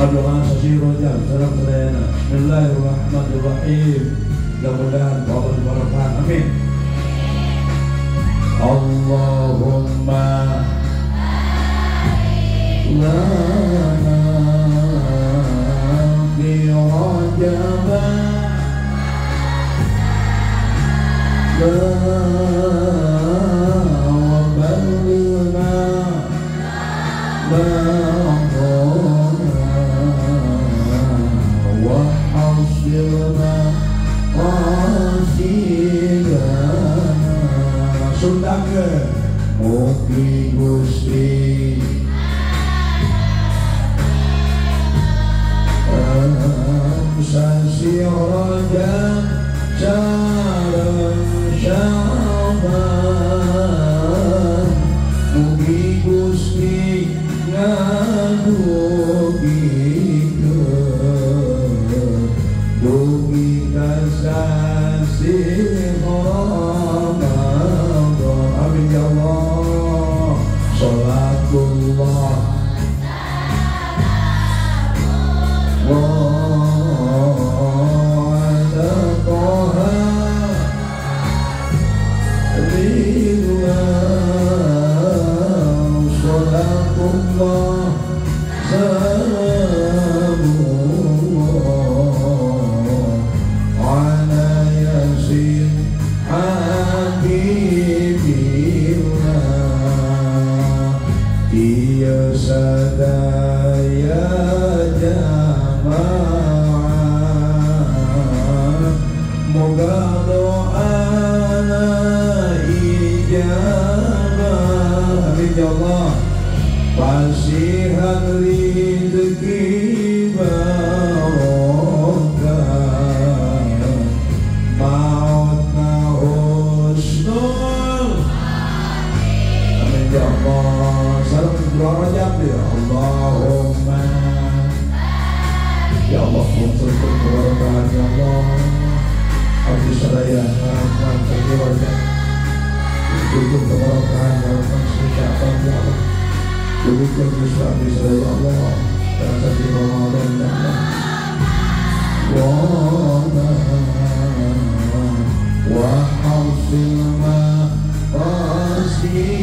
Ngadoa sasi Rajab sareng sadayana. Bismillahirrahmanirrahim. Mudah-mudahan Allah barokah. Amin. Allahumma lana fi Rajab wa ballighna wa hasilna qasidana sundake mugi Gusti sasi Rajab sareng Sya'ban mugi Gusti ngadugikeun dugi ka sasi Ramadan. Amin ya Allah. Salatullah ala Toha lillah. Salatullah salamullah ala Yasin habibillah. Iya sadaya jamaah moga doana ijabah. Amin ya Allah. Pasihan rezeki barokah mautna husnul. Amin ya Allah. Salam bulan Rajab ya Allahumma. Ya Allah, munculkan keberkahan ya Allah. Abdi sadaya ngaran sasi Rajab munculkan keberkahan dalam Sya'ban ya Allah. Demikian Gusti abdi sadaya ya Allah dalam sasi Ramadan ya Allah. Wa hasil ma qasidana.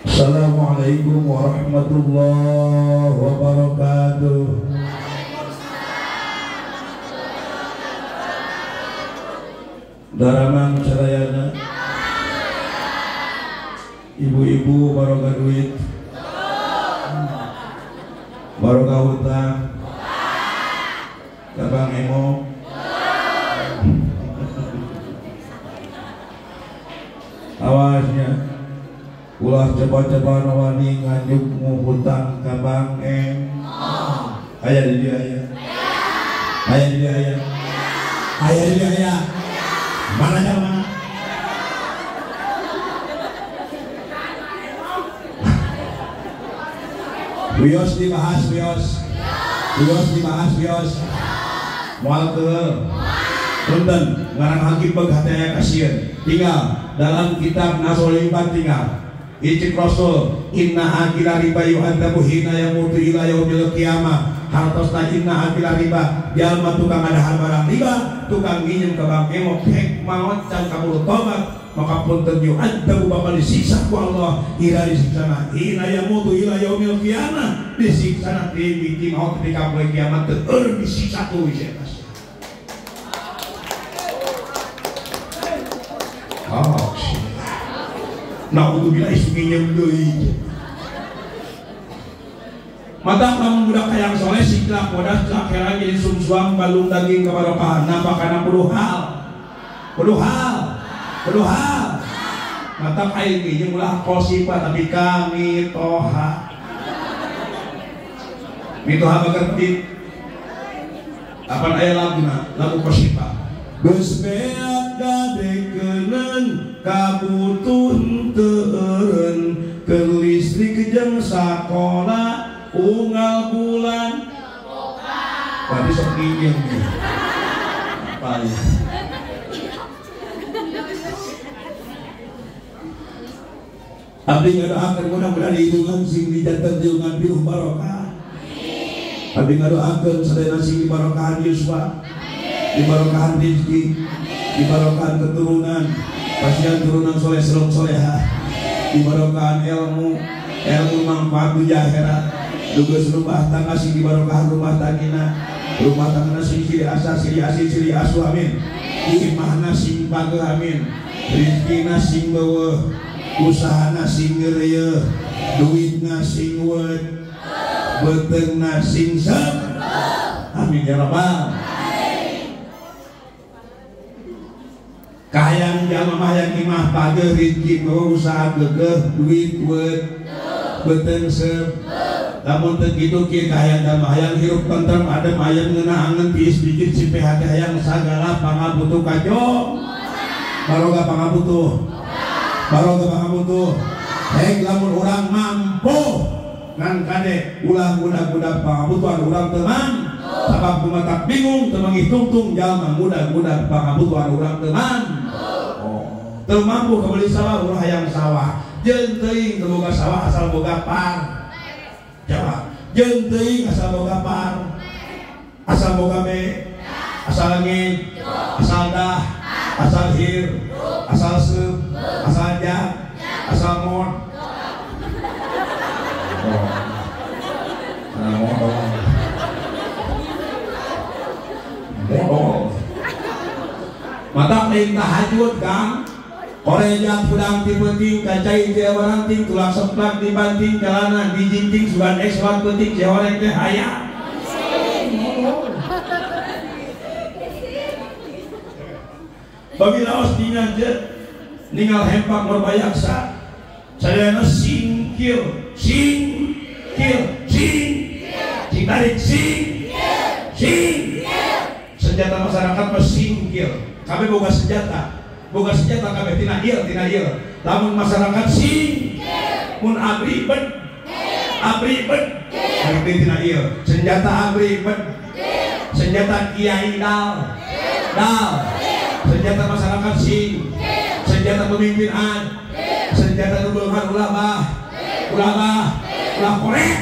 Assalamualaikum warahmatullahi wabarakatuh. Daramang sadayana, ibu-ibu barokah duit, barokah hutang, cabang emo. Awasnya ulah cepat-cepat wani nganjuk hutang ka Bank M. Aya di dieu aya. Aya di dieu aya. Aya di dieu aya. Mana jalma? Wios dibahas wios. Wios dibahas wios. Moal ke. Punten ngaran hakim beug hate aya kasieun. Tinggal dalam kitab Nasolifat tinggal. Icik Rasul inna akila riba yu'adzabu hina yamutu ila yaumil qiyamah. Hartosna inna akila riba jalma tukang adahar barang riba, tukang nginjem ka bank emok hek maot can kaburu tobat, maka punten yu'adzabu bakal disiksa ku Allah ila disiksana hina yamutu ila yaumil qiyamah, disiksana ti miti maot ketika poe kiamat teu disiksa tu isi. Oh, naudzubillah isu nginjem deui. Mata kamu budak hayang soleh siklak bodas akhiran jadi sumsuang balung daging kebarokahan napa kana kudu hal. Kudu hal. Kudu hal. Mata aing nginjem ulah kosipa tapi kami toha. Mitoha bager pedit. Apan aya laguna lagu kosipa. Geus beak gadekeuneun kabutun teureun keur listrik jeung sakola unggal bulan. Berarti sok nginjem nih. Apa ya? Abdi ngadoakeun mudah-mudahan hitungan sing dijanten hitungan pinuh barokah. Abdi ngadoakeun sadayana sing dibarokahan yuswa, dibarokahan rezeki, dibarokahan keturunan, pasian turunan soleh serong soleha, dibarokahan ilmu, ilmu manfaat di akhirat. Dugas rumah tangga sing dibarokahan rumah tangina, rumah tangga sing silih asah, silih asih, silih asuh, amin. Imahna sing pageuh, amin. Rezekina sing beueuh, usahana sing geureuh, duitna sing weut, beuteungna sing sep. Amin ya rabbal. Kahayang jalma mah hayang imah pageuh, rezeki beueuh, usaha geugeuh, duit weut, beuteung sep. Lamun teu kitu kieu kahayang jalma hayang hirup tentrem adem ayem ngeunah angeun tiis bijit si PHT hayang sagala pangabutuh kajo. Baroga pangabutuh. Baroga pangabutuh. Hek lamun urang mampu ngan kade ulah mudah-mudah pangabutuhan urang teu mampu. Sabab kumatak bingung teu mangitungtung jalma mudah-mudah pangabutuhan urang teu mampu. Oh, teu mampu kabeli sawah ulah hayang sawah. Jeung teuing teu boga sawah asal boga par. Jawab, jeung teuing asal boga par, asal boga be, asal ngin, asal dah, asal hir, asal seup, asal jak, asal mod. Oh, modal. Modal. Mata lain tahajud Kang. Korejak pudang ti peuting, kacai ti waranting, tulang semplak dibanting, celana dijinting, sugan ek salat peuting, cehoreng teh hayang. Bagi laos dina je ningal hempak merbayaksa, sadayana singkir, singkir, sing, sing tarik sing, sing. Senjata masyarakat mah singkir, kabeh boga senjata. Boga senjata kabeh tina ieu tina ieu. Lamun masyarakat sing mun abri ben abri ben abri tina ieu. Senjata abri ben senjata kiai dal dal senjata masyarakat sing senjata pemimpin an senjata nu beunghar ulah bah ulah bah ulah korek.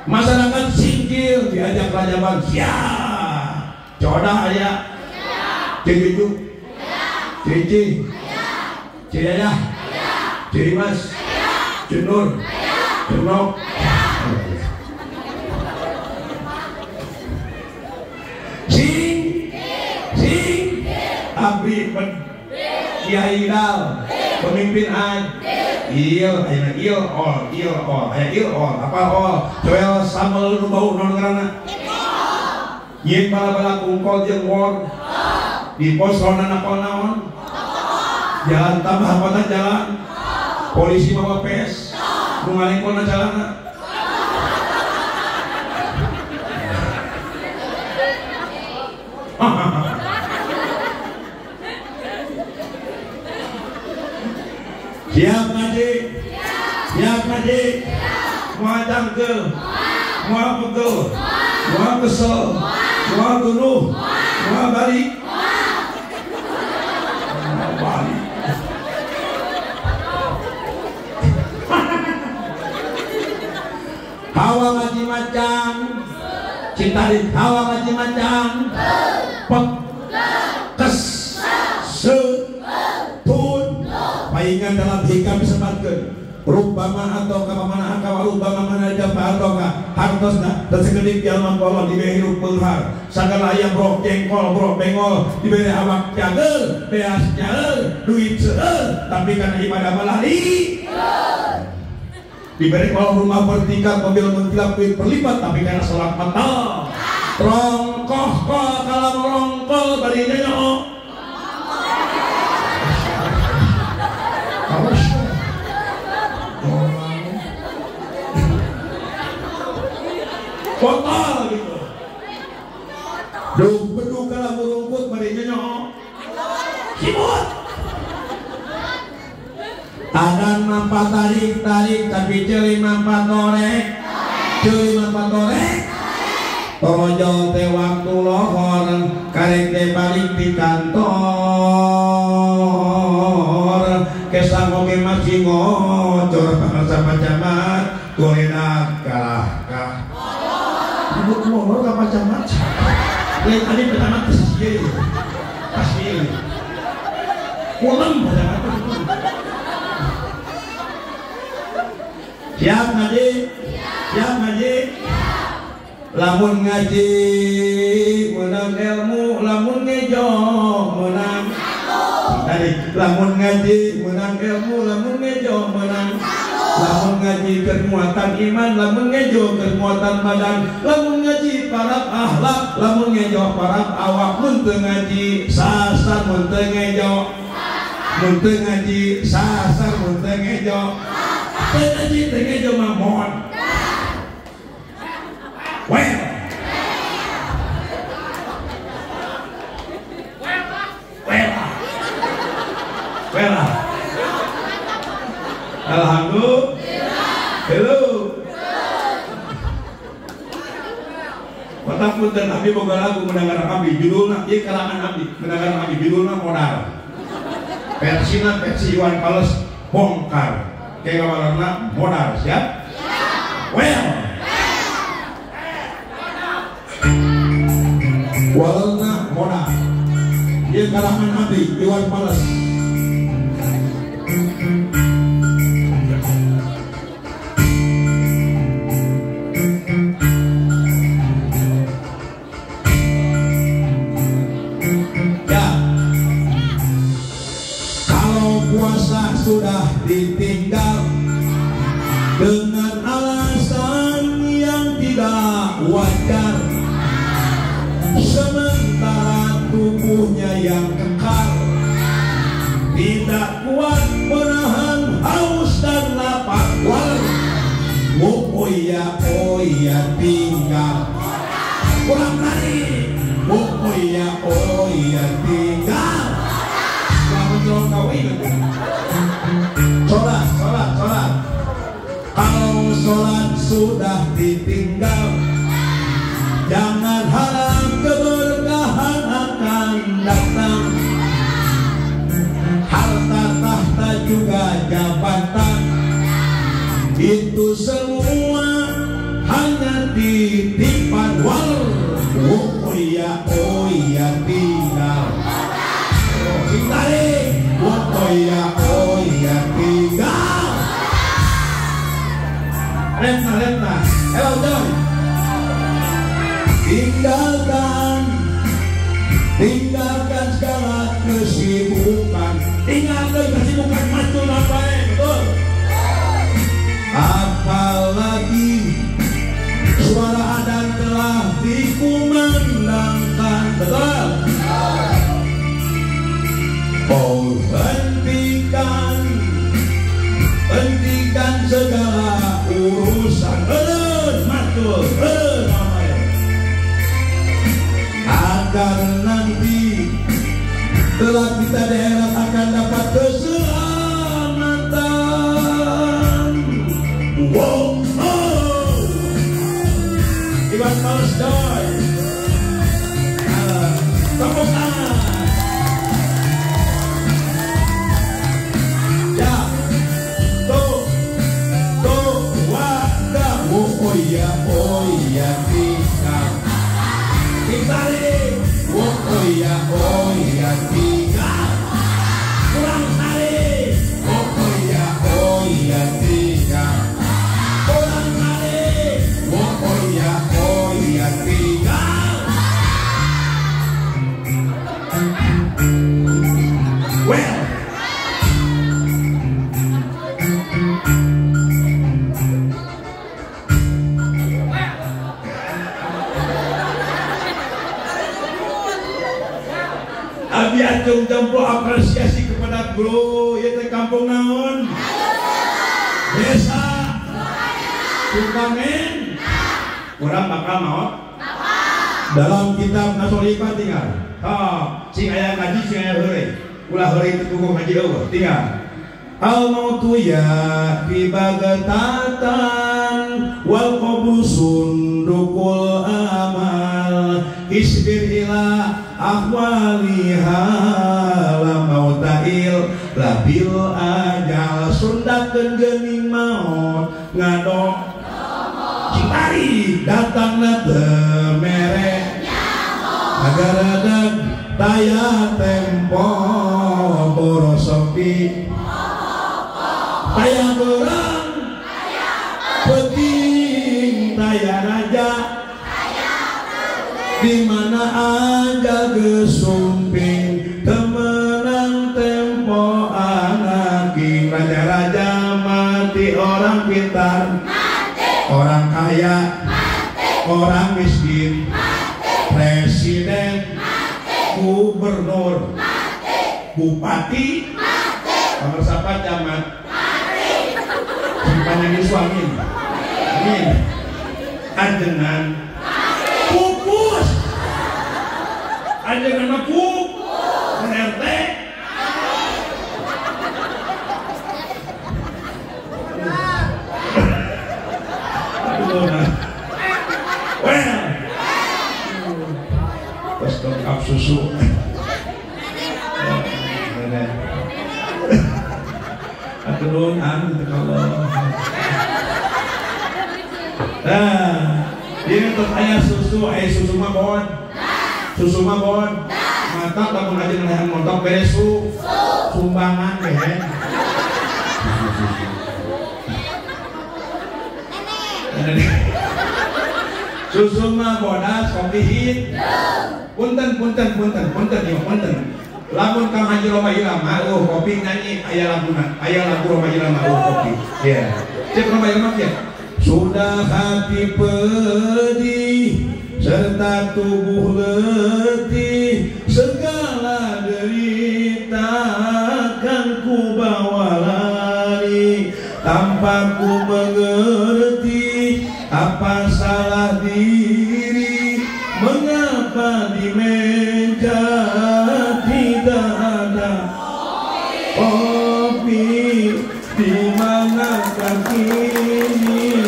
Masyarakat singkir diajak rajaban siap coda aya Cik Cucu, Cik Ici, Cik Yayah, Cik Imas, Cik Nur, Cik Nok. Sing, sing, abri pen, kiai dal, pemimpin an, il, ayana il, ol, il, ol, aya il, ol, apa ol, coel sambel nu bau naon ngaranna? Nyieun bala-bala kungkol jeung wor. Di pos ronda napal naon jalan tambah hambatan jalan polisi bawa pes nu ngalengkona jalana. Siap ngaji, siap ngaji, moal jangkeul, moal pegel, moal kesel, moal genuh, moal balik. Hawa ngaji macan, cintarin hawa ngaji macan, pek, kes, se, tun, paingan dalam hikam disebutkan. Rubama atau kamana akawa rubama mana japa atau ka hartosna tersekedik jalma kolon diberi hirup beunghar sagala aya brok jengkol brok bengol diberi awak cager beas nyaeur duit seueur tapi kana ibadah malah di diberi kalau rumah bertingkat mobil mengkilap duit berlipat tapi karena sholat batal rongkoh kol kalam rongkol bari nyanyo botol gitu duh beduk kalam rumput bari nyanyo simut adan mampat tarik tarik tapi ceuli mampat torek ceuli mampat torek Torojol teh waktu lohor karek teh balik di kantor kesang oge masih ngocor pangarsa Pak Camat golenak kalah kah ribut molor ka Pak Camat lain tadi Pak Camat ieu pasti kulem Pak Camat. Siap ngaji? Siap ngaji? Lamun ngaji menang ilmu, lamun ngejo menang. Tadi lamun ngaji menang ilmu, lamun ngejo menang. Lamun ngaji kekuatan iman, lamun ngejo kekuatan badan, lamun ngaji parap akhlak, lamun ngejo parap awak. Mun teu ngaji sasar, mun teu ngejo, mun teu ngaji sasar, mun teu ngejo, teu ngaji teu ngejo mah moal. Well, well, well. Alhamdulillah. Hello. Kota punten abdi boga lagu mendengar abdi judulna ieu kalangan abdi mendengar abdi judulna modal. Versina versi Iwan Fals bongkar. Kayak kawarna modal siap? Well. Walna modal. Ieu kalangan abdi Iwan Fals. Ya. Kalau puasa sudah ditinggal dengan alasan yang tidak wajar, sementara tubuhnya yang kekar tidak kuat menahan haus dan lapar. Oh iya oh iya tinggal kurang lari. Oh iya oh iya tinggal kurang kawin. Sholat sholat sholat. Kalau sholat sudah ditinggal, jangan harap keberkahan akan datang. Harta tahta juga jabatan, itu semua hanya titipan. Wal oh iya oh iya tinggal ditarik. Oh iya oh iya tinggal. Rentah rentah. Hello Joy. Tinggalkan, tinggalkan segala kesibukan. Tinggalkan kesibukan macul apa betul. Apalagi suara adzan telah dikumandangkan, betul. Oh hentikan, hentikan segala urusan. Macul, agar nanti kelak kita di akhirat akan dapat keselamatan. Wow, oh. Iwan Fals Joy. Tepuk tangan. Ya, tuh, tuh, wadah. Oh iya, oh iya, tinggal. Ditarik. Oh iya, oh iya, tinggal. Kurang tarik. Oh iya, oh iya, tinggal. Kurang tarik. Oh iya, oh iya, tinggal. Well. Abi acung jempol apresiasi kepada guru ieu teh kampung naon? Desa Sukamen. Urang bakal maot? Dalam kitab Nasolika tinggal. Ha, sing aya ngaji sing aya heureuy. Ulah heureuy teu kuku ngaji eueuh, tinggal. Al mautu ya fi bagatatan wal qabru sundukul aman. awaliha la mautail la bil ajal sundakeun geuning maot ngadok cipari datangna teu mere agaradag taya tempo borosopi taya berang penting taya raja di mana aja gesumping temenang tempo anaki raja-raja mati orang pintar mati, orang kaya mati, orang miskin mati, presiden mati, gubernur mati, bupati mati, pemirsa camat mati, simpan suami amin anjengan pupus anjengan pup RT well terus lengkap susu aturun an kalau nah ini terus ayah susu mah bon susu mah bon mata lamun aja ngelahan montok beresu sumbangan deh susu mah bodas kopi hit punten punten punten punten ya punten lamun Kang Haji Rhoma Irama kopi nyanyi aya laguna aya lagu Rhoma Irama kopi ya cek Rhoma Irama ya sudah hati pedih serta tubuh letih segala derita akan ku bawa lari tanpa ku mengerti apa salah diri mengapa di meja tidak ada kopi di manakah kini.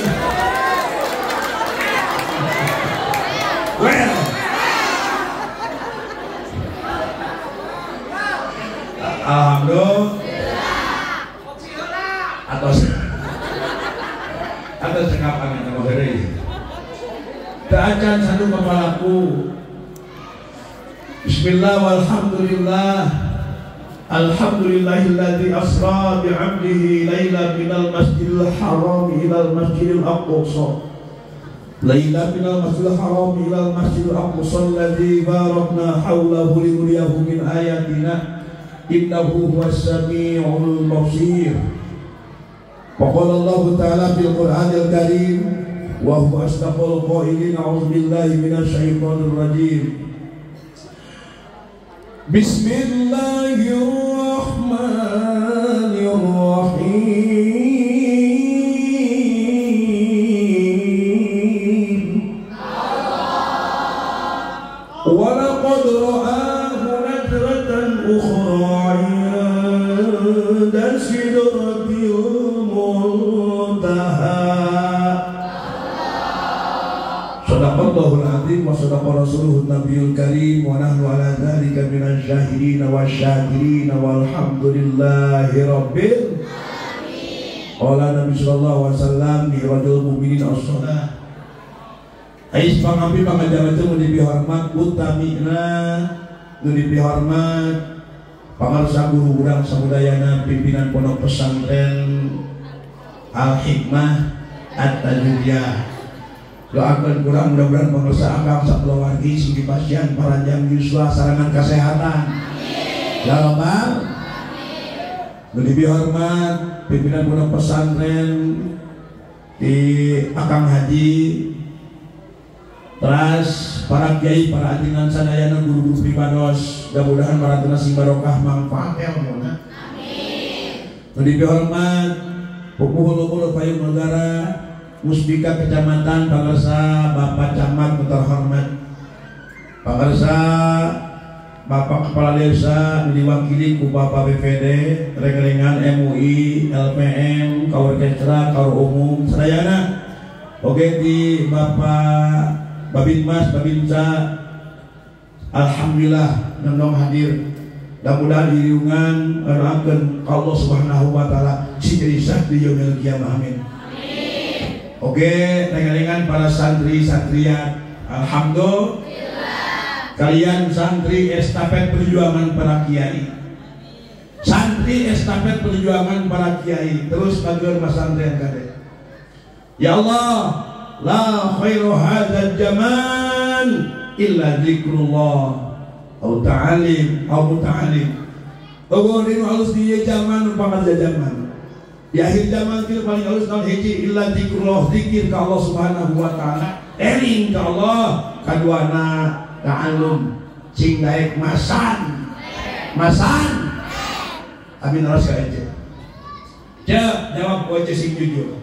Well, alhamdulillah atau cekap amin sama heureuy. Teu acan sanu kepalaku. Bismillah walhamdulillah. Alhamdulillahilladzi asra bi'abdihi laila minal masjidil haram ilal masjidil aqsa. Laila minal masjidil haram ilal masjidil aqsa alladzi barakna hawlahu linuriyahu min ayatina innahu huwas samiul basir. Wa qala Allah ta'ala fil Qur'anil Karim wa huwa asdaqul qailin a'udzu billahi minasy syaithanir rajim. Bismillahirrahmanirrahim. Wa laqad ra'ahu nadratan ukhra 'inda sidratil muntaha. Sadaqallahul azim wa sadaqa rasuluhun nabiyul karim wa nahnu ala dzalika minasy syahidin wasyakirin walhamdulillahi rabbil alamin. Qala Nabi sallallahu alaihi wasallam mi'rajul mu'minin as-shalah. Ais pangambi pangajaran teu nu dipihormat utamina nu dipihormat pangarsa guru urang samudayana pimpinan pondok pesantren Al Hikmah At-Tajwidiyah. Doakan kurang mudah-mudahan pengusaha akang sakeluargi sing dipasihan paranjang yuswa sarangan kesehatan. Ya Rabbal. Nu dipihormat pimpinan pondok pesantren di Akang Haji, teras para kiai, para ajengan sadayana guru-guru pribados, mudah-mudahan marantuna sing barokah manfaat ilmuna. Amin. Nu dipihormat pupuh luhur payung negara Musbika Kecamatan Pangersa Bapak Camat terhormat, Pangersa Bapak Kepala Desa diwakili ku Bapak BPD, rengrengan MUI, LPM, Kaur Orkestra, Kaur Umum, sadayana. Oke di Bapak Babinmas, Babinsa, Alhamdulillah nendong hadir. Mudah-mudahan diriungan doakeun ka Allah Subhanahu wa taala sing jadi sah di yaumil kiamah, amin. Oke, tengalengan para santri santriat, alhamdulillah. Kalian santri estafet perjuangan para kiai. Santri estafet perjuangan para kiai, terus bagian pesantren kade. Ya Allah, la khairu hadzal zaman illa zikrullah. Au ta'alim, au muta'alim. Eueuh dinu halus di ieu zaman pangkerja zaman. Di akhir zaman kieu paling halus naon hiji illa zikrullah, zikir ka Allah Subhanahu wa taala, eling ka Allah, kaduana ta'allum sing daek masan. Masan. Abi naros ka ece. Cek jawab ku ece sing jujur.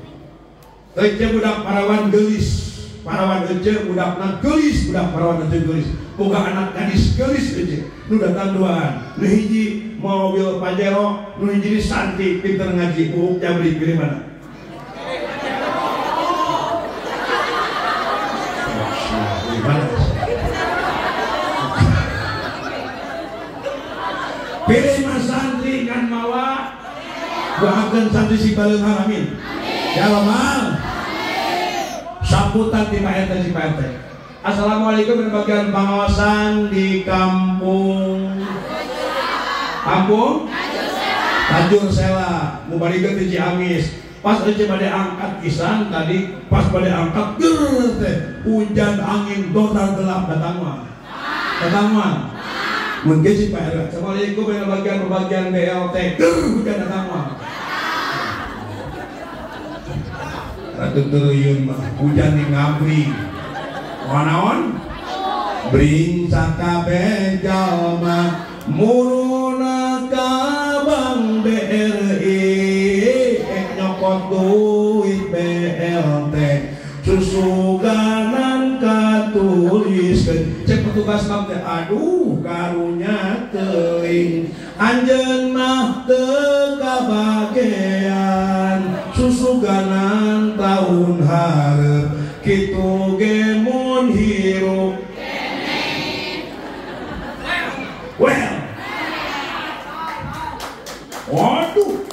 Ece budak parawan geulis. Parawan ece budakna geulis, budak parawan ece geulis. Boga anak gadis geulis ece. Nu datang duaan, nu hiji mobil Pajero, nu hiji santri pinter ngaji, buuk jabri pilih mana? Pilih mana? Pilih mas santri kan mawa doakeun santri si baleunghar, amin. Ya Allah. Sambutan di Pak RT si Pak RT. Assalamualaikum, bagian pengawasan di kampung Kampung Tanjung Sela, mubarikeun di Ciamis. Pas aja pada angkat kisan tadi, pas pada angkat ger teh hujan angin dotar gelap datang mah. Datang mah. Mun ge si Pak RW. Assalamualaikum bagian BLT ger hujan datang mah. Ratu turuyun mah hujan di ngabri. Wanaon? Bring sakabeh jalma muruna ka Bank BRI nyokot duit BLT susuganan katuliskeun. Cek petugas bank teh, aduh karunya teuing anjeun mah teu kabagean susuganan tahun hareup kitu ge mun hirup. Well, waduh,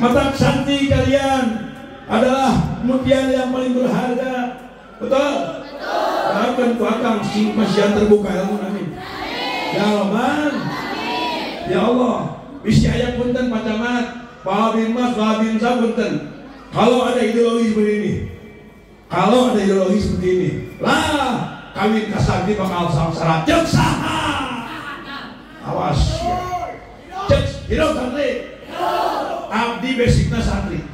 mata santri kalian adalah mutiara yang paling berharga, betul? Betul. Ku akang sing pasian terbuka ilmu, amin. Ya Allah, ya Allah, bisi aya punten Pak Camat, Pak Binmas, Pak Binsa punten. Kalau ada ideologi seperti ini, kalau ada ideologi seperti ini, lah kawin ka santri bakal sangsara. Cek saha? Awas ya. Cek hidup santri. Abdi basicna santri.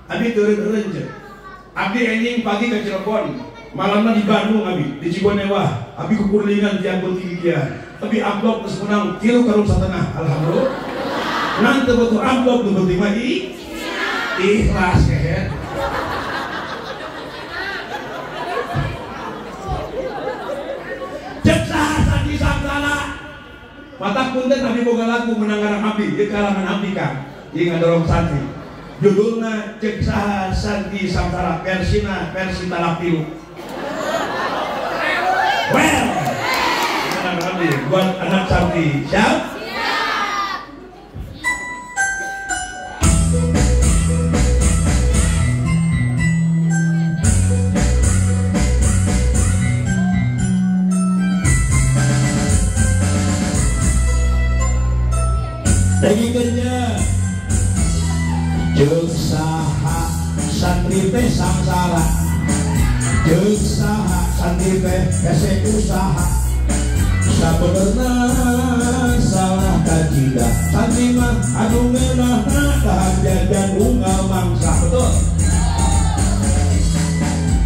Abdi teureun-eureun cek. Abdi enjing pagi ke Cirebon, malamna di Bandung abdi, di Cigonewah. Abdi kukurlingan tiang peuting dia. Tapi amplop geus menang 3,5 karung. Alhamdulillah. Nang teu butuh amplop nu penting mah ikhlas kehe. Cek saha santri sangsara. Mata punten abdi boga lagu menang anak abdi, ieu kalangan abdi Kang. Ieu ngadorong santri. Judulna cek saha santri sangsara versina versi talak tilu. Well, anak abdi buat anak santri. Siap? Dagingnya Ceuk saha santri teh sangsara, ceuk saha santri teh hese usaha. Sabenerna salah kacida santri mah anu ngeunahna dahar jajan unggal mangsa, betul?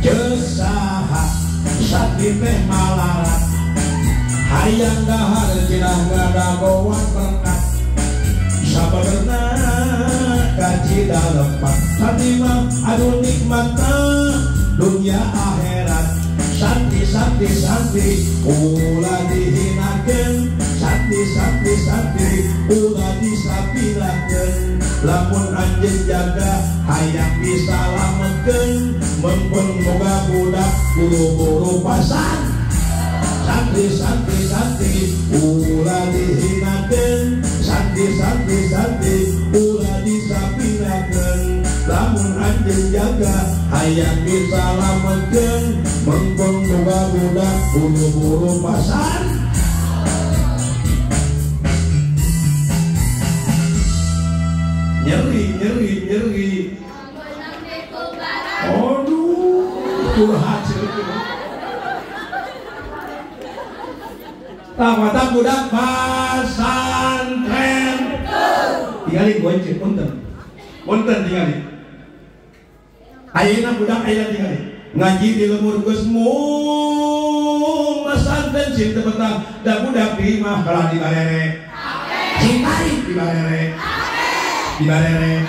Ceuk saha santri teh malarat, hayang dahar cenah ngadagoan berkat. Sabenerna kacida lepat santri mah anu nikmatna dunia akhirat. Santri santri santri ulah dihinakeun, santri santri santri ulah disapilakeun. Lamun anjeun jaga hayang disalametkeun, meungpeung boga budak buru-buru pasan Santri santri santri ulah dihinakeun. Santri santri santri ulah disapirakeun. Lamun anjeun jaga hayang disalametkeun. Mengkong boga budak buru-buru pasar. Nyeri nyeri nyeri. Aduh, curhat sih. Tah budak pasantren. Tingali gonceng punten. Punten tingali. Ayeuna budak aya tingali. Ngaji di lemur geus mung pasantren sing teu betah. Da budak di imah kalah di barere. Sing tarik di barere. Di barere.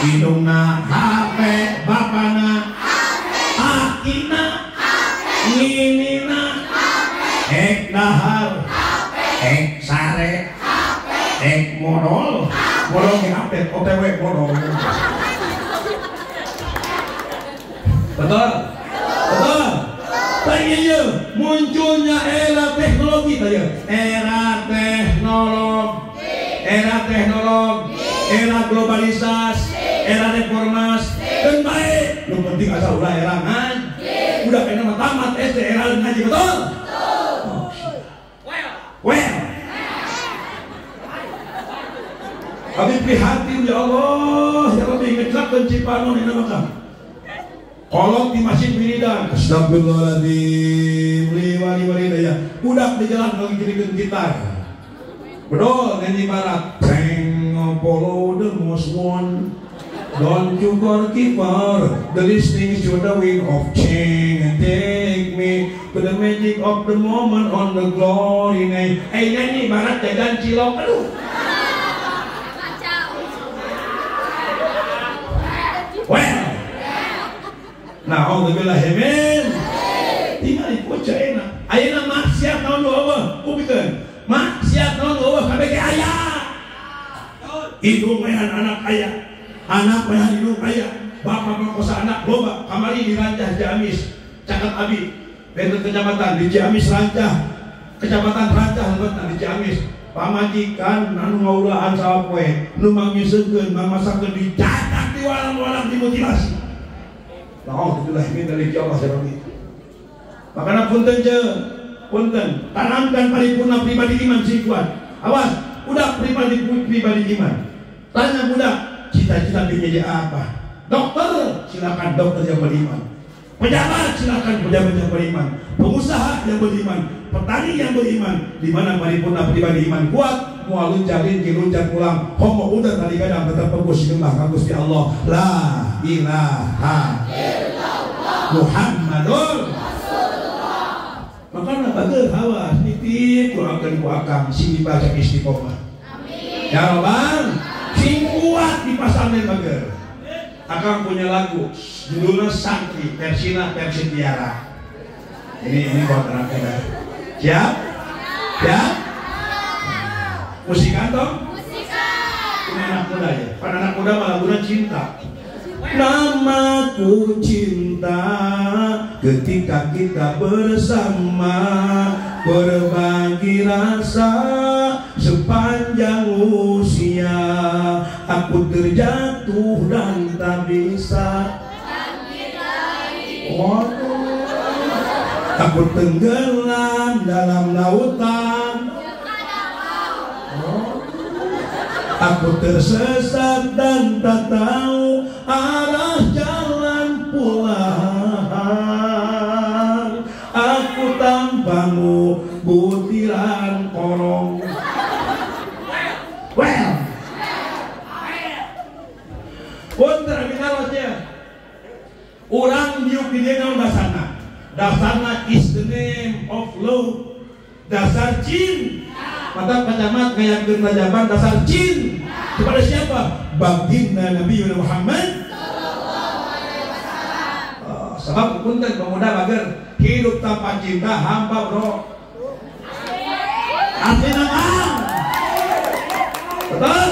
Indungna HP, bapana HP, akina HP, ninina HP, ek dahar HP, ek sare HP, ek modol, modol ke update, OTW modol. Betul? Betul? Tadi munculnya era teknologi tadi, era teknologi, era teknologi, era globalisasi, era reformasi, dan baik. Lu penting asal ulah era ngaji. Udah kena mah tamat SD era ngaji, betul? Well. Kami prihatin ya Allah, ya Rabbi ngeclakeun Cipanon ini maka. Kolot di masjid wiridan, astagfirullahaladzim, li wali walidayah. Budak di jalan lagi jadikan gitar. Bedol nyanyi barat. Sing follow the most one. Don't you go keeper, the listening to the wind of change and take me to the magic of the moment on the glory name. Eh nyanyi barat jajan cilok, aduh. Well, na'udzubillah min. Tinggal bocah enak. Ayeuna maksiat naon nu eueuh, kupikeun. Maksiat naon nu eueuh kabeh ge aya. Indung wehan anak aya. Anak wehan indung aya, bapak merkosa anak loba, kamari di Rancah Ciamis, caket abi, benten kecamatan di Ciamis Rancah, kecamatan Rancah lebetna di Ciamis, pamajikan anu ngaulahan sapoe, nu mangisekeun, mamasakeun dicatat di walang-walang dimutilasi. Alhamdulillah min dzalik ya Allah ya Rabbi. Makana punten je, punten, tanamkan paripurna pribadi iman sing kuat. Awas, udah pribadi pribadi iman. Tanya budak, cita-cita pengen jadi apa? Dokter, silakan dokter yang beriman. Pejabat, silakan pejabat yang beriman. Pengusaha yang beriman, petani yang beriman. Di mana paripurna pribadi iman kuat, moal luncar rinci luncar pulang, homo udah tadi kadang tetap fokus nyembah ka Gusti Allah. La ilaha illallah Muhammadur Rasulullah. Makana bager hawas nitip doakeun ku akang sing dibaca istiqomah. Amin. Ya Rabbal sing kuat di pasantren bager. Akang punya lagu judulnya Santri versina versi Tiara. Ini buat anak muda. Siap? Siap? Musikan toh? Musikan. Ini anak muda ya. Pada anak muda malah lagunya cinta. Namaku cinta ketika kita bersama, berbagi rasa sepanjang usia. Aku terjatuh dan tak bisa bangkit lagi. Waduh. Aku tenggelam dalam lautan. Aku tersesat dan tak tahu arah jalan pulang. Aku tanpamu butiran korong. Well, punten abi narosnya. Urang diuk di dieu naon dasarna? Dasarna is the name of love. Dasar cinta. Mata pacamat ngayakeun rajaban dasar cinta. Kepada siapa? Baginda Nabi Muhammad sallallahu alaihi wasallam. Sebab punten pemuda bager hidup tanpa cinta hampa bro. Artinya naon? Betul?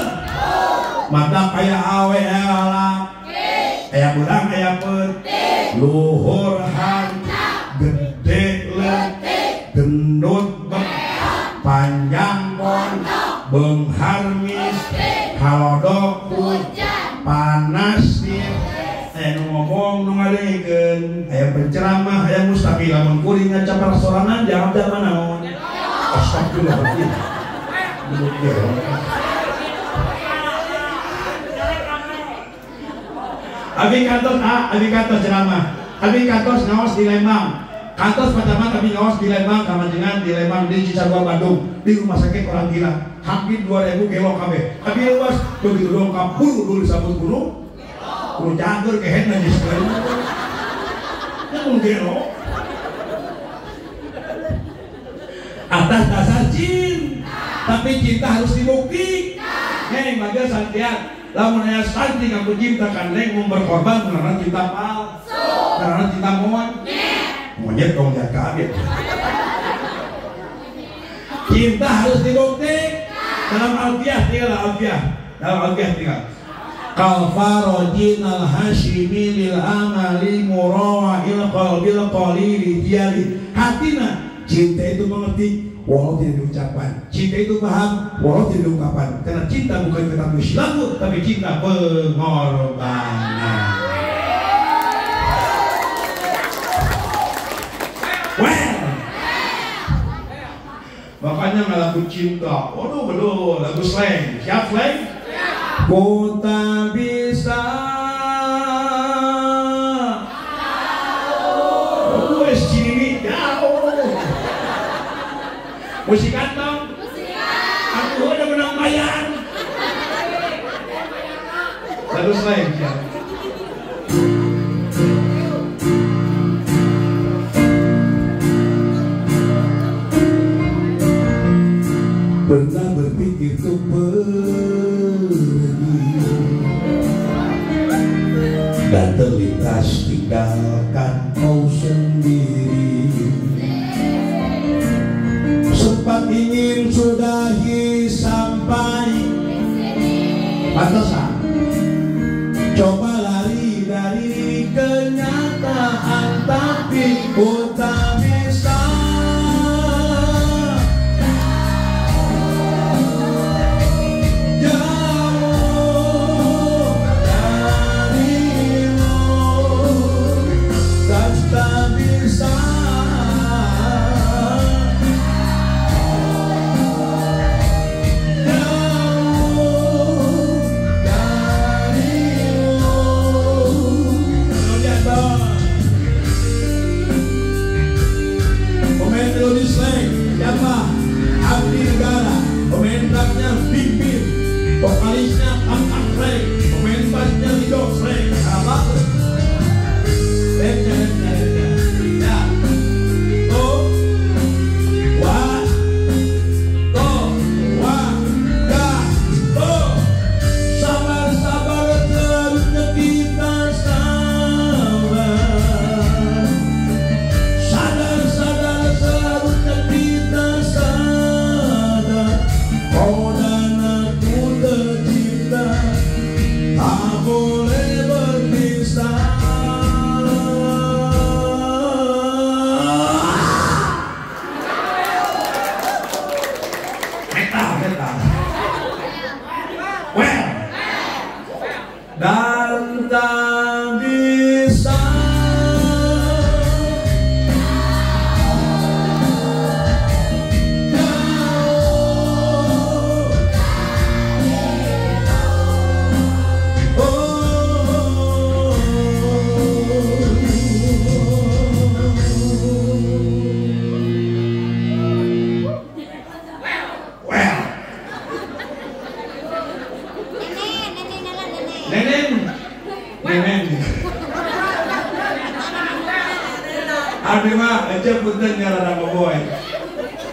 Mata kaya awe ala, aya burang aya peuting, luhur hang, gede leutik, ngomong nu ngadengkeun, aya penceramah, aya mustami lamun kuring ngacaper sorangan jawab da naon. Astagfirullahaladzim. Abi kantos abi kantos ceramah. Abi kantos ngaos di Lembang. Kantos pertama kami ngaos di Lembang, kamajengan di Lembang di Cisarua Bandung, di rumah sakit orang gila. Hampir 2000 gelok kabeh. Abi luas begitu dongkap buru dulu disambut gunung. Kudu cager kehet najis sekali. Mun gelok. Atas dasar cinta, tapi cinta harus dibuktikan. Neng baga santian, lamun aya santi ngaku cinta kan neng mun berkorban karena cinta palsu, karena cinta monyet dong jaga kaget. Cinta harus dibuktikan. Dalam alfiah tinggal alfiah, dalam alfiah tinggal. Kalfarojin al hashimi lil amali murawahil qalbil qalili jali. Hatina cinta itu mengerti walau tidak diucapkan, cinta itu paham walau tidak diungkapkan. Karena cinta bukan kata lagu, tapi cinta pengorbanan. Well, makanya nggak lagu cinta, waduh belum lagu slang. Siap slang? Ku tak bisa. Wes cini jauh. Musik kantong. Aku udah menang bayar. Lagu slang siap. Pernah berpikir untuk pergi dan terlintas tinggalkan kau sendiri. Sempat ingin sudahi sampai pantesan. Coba lari dari kenyataan, tapi ku tak bisa. Jauh darimu, tak bisa. Jauh darimu. Pemain melodi slang siapa? Abdi Negara. Pemain drumnya Pimpin, vokalisnya Kang Frank, pemain bassnya Lido Frank. Apa? Ya. To, wa, to, wa, ga, to. Sabar, sabar, terusnya kita sabar. Sadar, sadar, seharusnya kita sadar. Kau dan aku tercipta, tak boleh berpisah. Metal, metal. Well, dan tak bisa. Well, Neneng, neneng. Abdi mah aja punten nyarana boboy.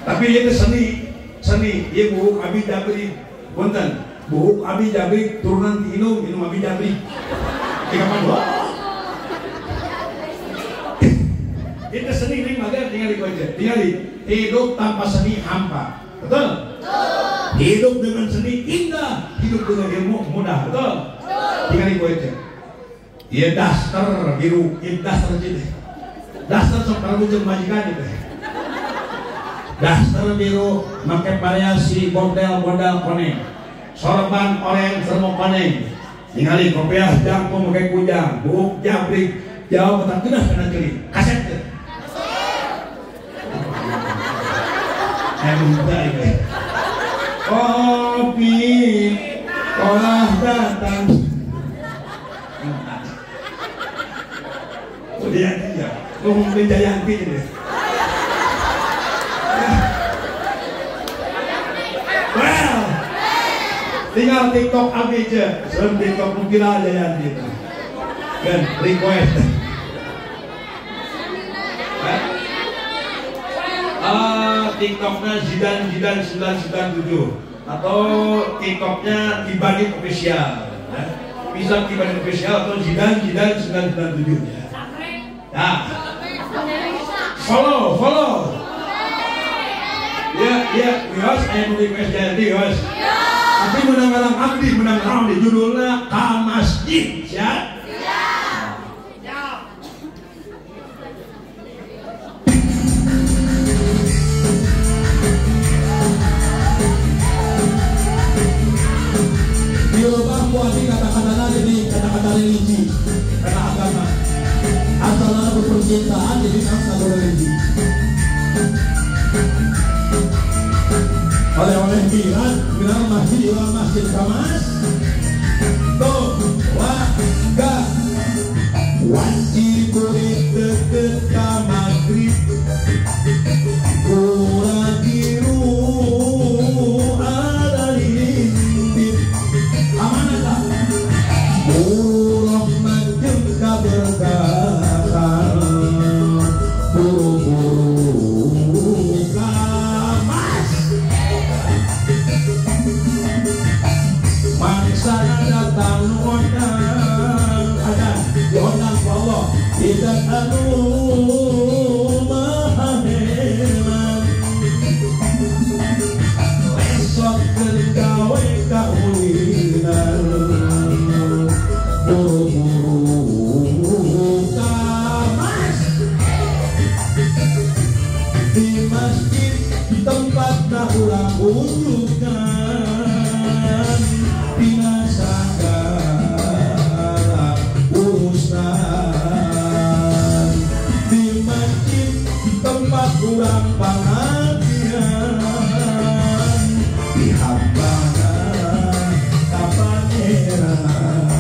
Tapi ieu teh seni, seni. Ieu buuk abi jabri, punten. Buuk abi jabri turunan ti inung, inung abi jabri. Tiga dua. Itu seni ning mager tinggal di aja. Tinggal hidup tanpa seni hampa. Betul? Hidup dengan seni indah, hidup dengan ilmu mudah. Betul? Tinggal di aja. Iya daster biru, iya daster gitu. Daster sok parujung majikan gitu. Daster biru make variasi bordel-bordel koneng. Sorban oranye sermo koneng. Ningali kopiah jangkung make kujang, buuk jabrik, jauh tak genah kana ceuli. Kaset teu. Kopi olah datang. Udah ya, ngomong Jayanti ini. Well, tinggal TikTok abi aja, sebelum Tiktok mungkin aja Jayanti itu. Kan request. TikToknya Zidan Zidan 997 atau TikToknya Kibadit Official ya. Bisa Kibadit Official atau Zidan Zidan 997 ya. Nah, follow follow ya ya wios aya nu request Jayanti wios tapi menang orang abdi menang orang di judulnya Ka Masjid siap. Dirubah kuati kata-kata jadi kata-kata religi, kata agama. Asalnya berpercintaan jadi satu religi. Oleh-oleh bilang, bilang masjid, bilang masjid kamas. Tuh, wah, ga. Wanci kulit deket ka maghrib. Kurang biru ada lintip. Amanah tak? Burung jeung kaberkahan, buru-buru kamas. Mangsana datang ngondang, ada diundang ku Allah. Tidak anu maha hebat. Lesot keur gawe kaulinan. Buru-buru kamas. Di masjid tempatna urang unjukkan dina sagala urusan. Di masjid tempat urang pangabdian di hambana ka pangeran.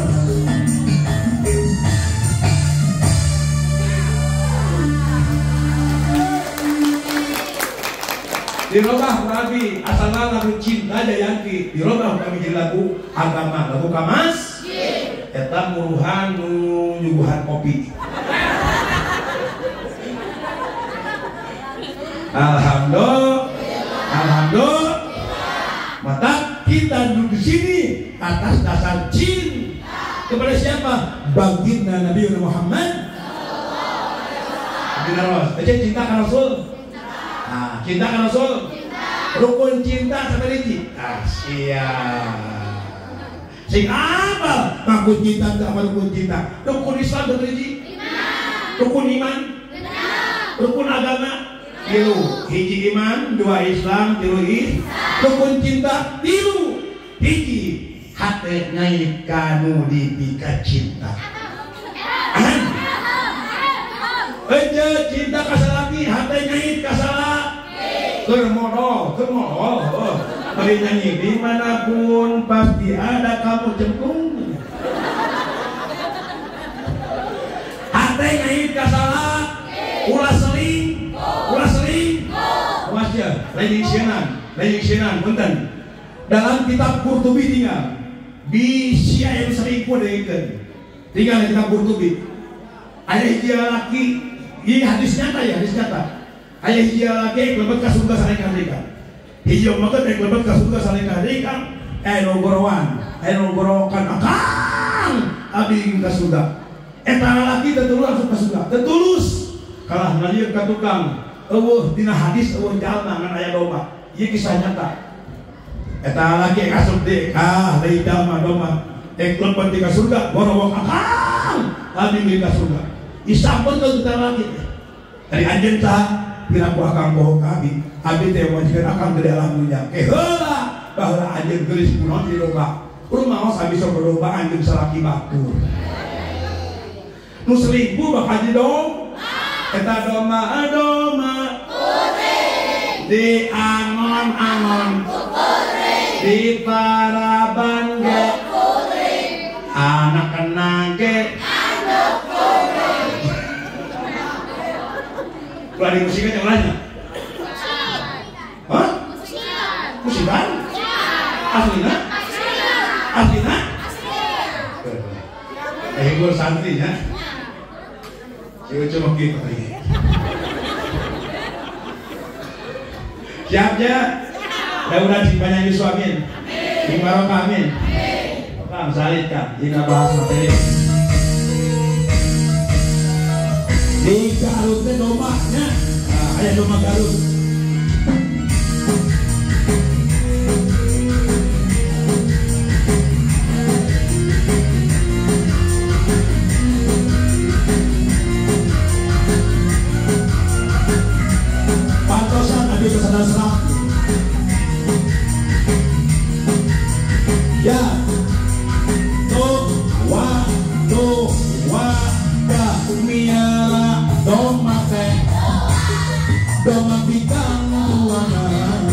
Dirobah Nabi asalna lagu cinta Jayanti dirobah kami jadi lagu agama lagu kamas eta muruhan nu nyuguhan kopi. Alhamdulillah, alhamdulillah. Maka kita duduk di sini atas dasar cinta kepada siapa? Baginda Nabi Muhammad. Cinta ke Rasul. Nah, cinta ke Rasul. Rukun cinta sampai hiji. Ah, siap. Sing apa? Rukun cinta sama rukun cinta. Rukun Islam sampai hiji. Rukun iman. Rukun agama. Tilu. Hiji iman, dua Islam, tilu is. Rukun cinta, tilu. Hiji hate naik kanu dipika cinta. Eja cinta kasalaki, hate nyait kasalah. Keur modal, oh. Bari nyanyi dimanapun pasti ada kamu cemplung. Hate nyait kasalah, ulah seling, ulah seling. Awas ya, lain sienan, punten. Dalam kitab Qurtubi tinggal bisi aya selingkuh deungkeun. Tinggal di kitab Qurtubi. Aya hiji lalaki, ini hadis nyata ya, hadis nyata. Aya hiji lalaki lebet ka surga saling-saling. Hiji mah teh lebet ka surga saling-saling, aya nu gorowan, aya nu gorokan akang abdi ka surga. Eta lalaki teh tulus asup ka surga, teu tulus. Kalah ngalieur ka tukang, eueuh dina hadis eueuh jalma ngan aya domba. Ieu kisah nyata. Eta lalaki asup deui, ah deui jalma domba. Ek lebet ka surga, gorowok akang abdi ka surga. Disampeun ka lagi. Dari anjeun saha piraku akang bohong ka abi. Abi teh majikan akang gede alam dunya. Ke heula baheula anjeun geulis kunaon di domba. Rumaos habis berdombaan jeung salaki batur. Nu selingkuh bakal jadi dom. Eta domba domba putih di angon-angon di paraban ge anak kena ge ulah dimusikan yang lainnya. Hah? Musikan? Aslina? Aslina? Gue santri ya. Gue cuma gitu tadi. Siap ya? Ya udah sing banyak Yusuf amin. Sing barokah amin. Kang salid kang jika bahas materi. Di Garut teh domba nya. Nah, aya domba Garut. Pantosan abi kesana serak. Ya. Tuh wa tuh wa da miara domba teh. Domba bintang tuangan.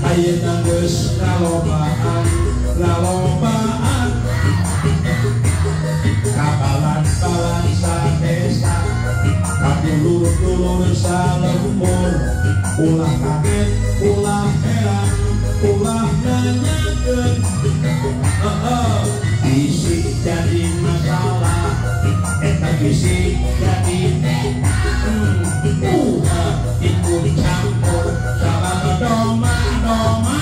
Ayeuna geus ngalobaan, ngalobaan. Kabalan-balan sadesa, kadulur-dulur salembur. Ulah kaget, ulah heran, ulah nanyakeun. Bisi jadi masalah, eta bisi jadi ikut campur sama doma doma.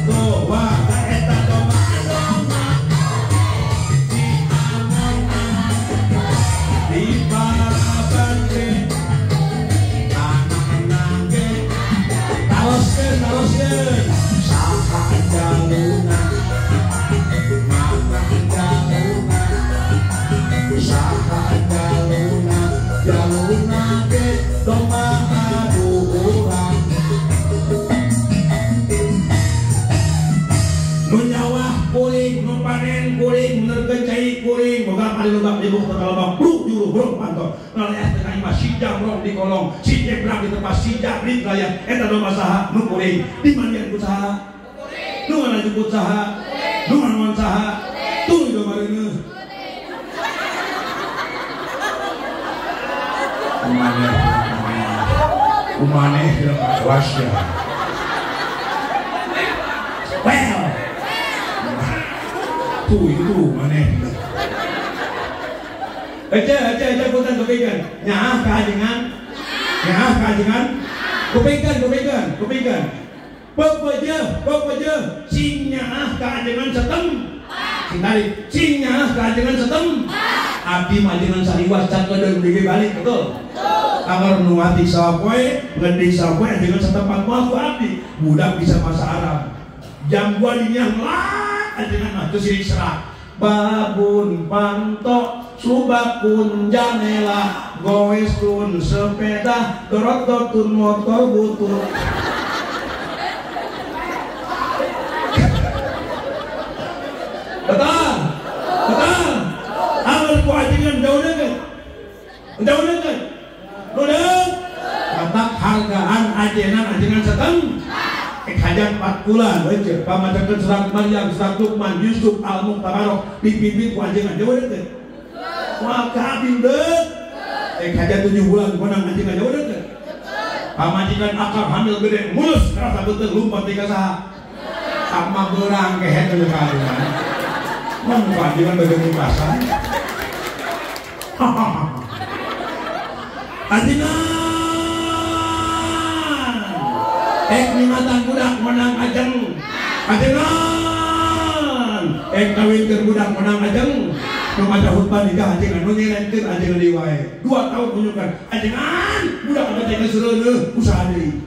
Tuh wah eta doma doma di angon-angon di paraban ge anak nangge taroskeun taroskeun saha jaluna maka jaluna saha jaluna jaluna ge domba adu urang nu nyawah kuring nu panen kuring menerkeun cai kuring boga kali lobak libuk teu lobak bruk juru bruk panto naleas teh imah si jamrong di kolong si jebrak di tempat si jabrik layar eta domba saha nu kuring dimandian ku saha nu ngalajuput saha nu ngangon saha tuluy domba reuneuh umane umane wasya well tuh itu maneh aja aja aja punten kupingkeun nyaah kajengan nyaah kajengan kupingkeun kupingkeun kupingkeun pepeje pepeje sing nyaah kajengan setem sing tarik sing nyaah kajengan setem abdi majengan sariwas can kedeung deui balik betul anggar nu ati sapoe ngendi sapoe ajengan setempat moal ku abdi budak bisa bahasa Arab jam 2 dinya ngelat ajengan mah teu sirik serak babun panto subakun janela goes tun sepeda dorot tun motor butut. Betul betul anggar ku ajengan jauh deungeun jauh deungeun udah katak hargaan ajenan ajengan seteng hajat 4 bulan wajib pamacakeun surat Maryam surat Luqman Yusuf Al-Muqtabarok dipimpin ku ajengan jauh deungeun maka abdi deuk hajat 7 bulan konang ajengan jauh deungeun pamajikan akar hamil gede mulus kerasa beuteung lumpat ti ka saha sama beurang kehet teu ka ajengan mun ku ajengan bageun pasan ajengan ek nimatan budak menang ajeng ajengan ek kawinkeun budak menang ajeng nu maca khutbah nikah ajengan nu nyelenkeun ajengan deui wae 2 tahun tunjukkan ajengan budak anu teh geus reuneuh usaha deui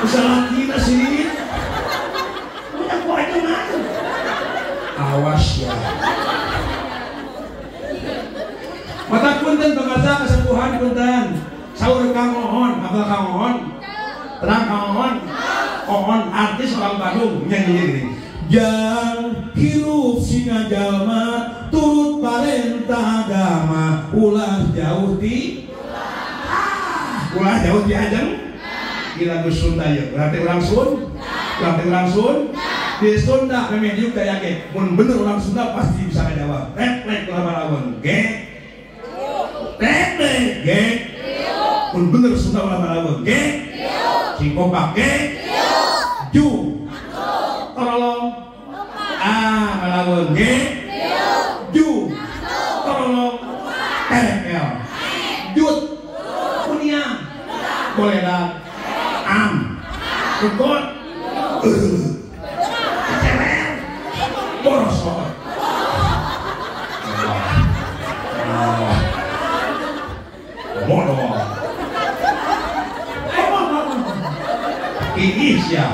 usaha laki na sih budak ku ajengan awas ya mata punten pemirsa kesepuhan punten saur kang mohon apa kang mohon terang kang mohon Oon artis orang Bandung nyanyi gini. Jang hirup singa jalma turut parentah agama ulah jauh ti ulah jauh ti ajeng. Di lagu Sunda ya berarti orang Sunda, berarti orang Sunda di Sunda memang diuk daya ge mun bener orang Sunda pasti bisa ngajawab. Reflek lama-lamun ge reflek ge mun bener Sunda lama-lamun ge cingkopak ge ju torolong a malamun ge ju torolong l jut kunia koledak am kekot kecewer borosot mono iis ya.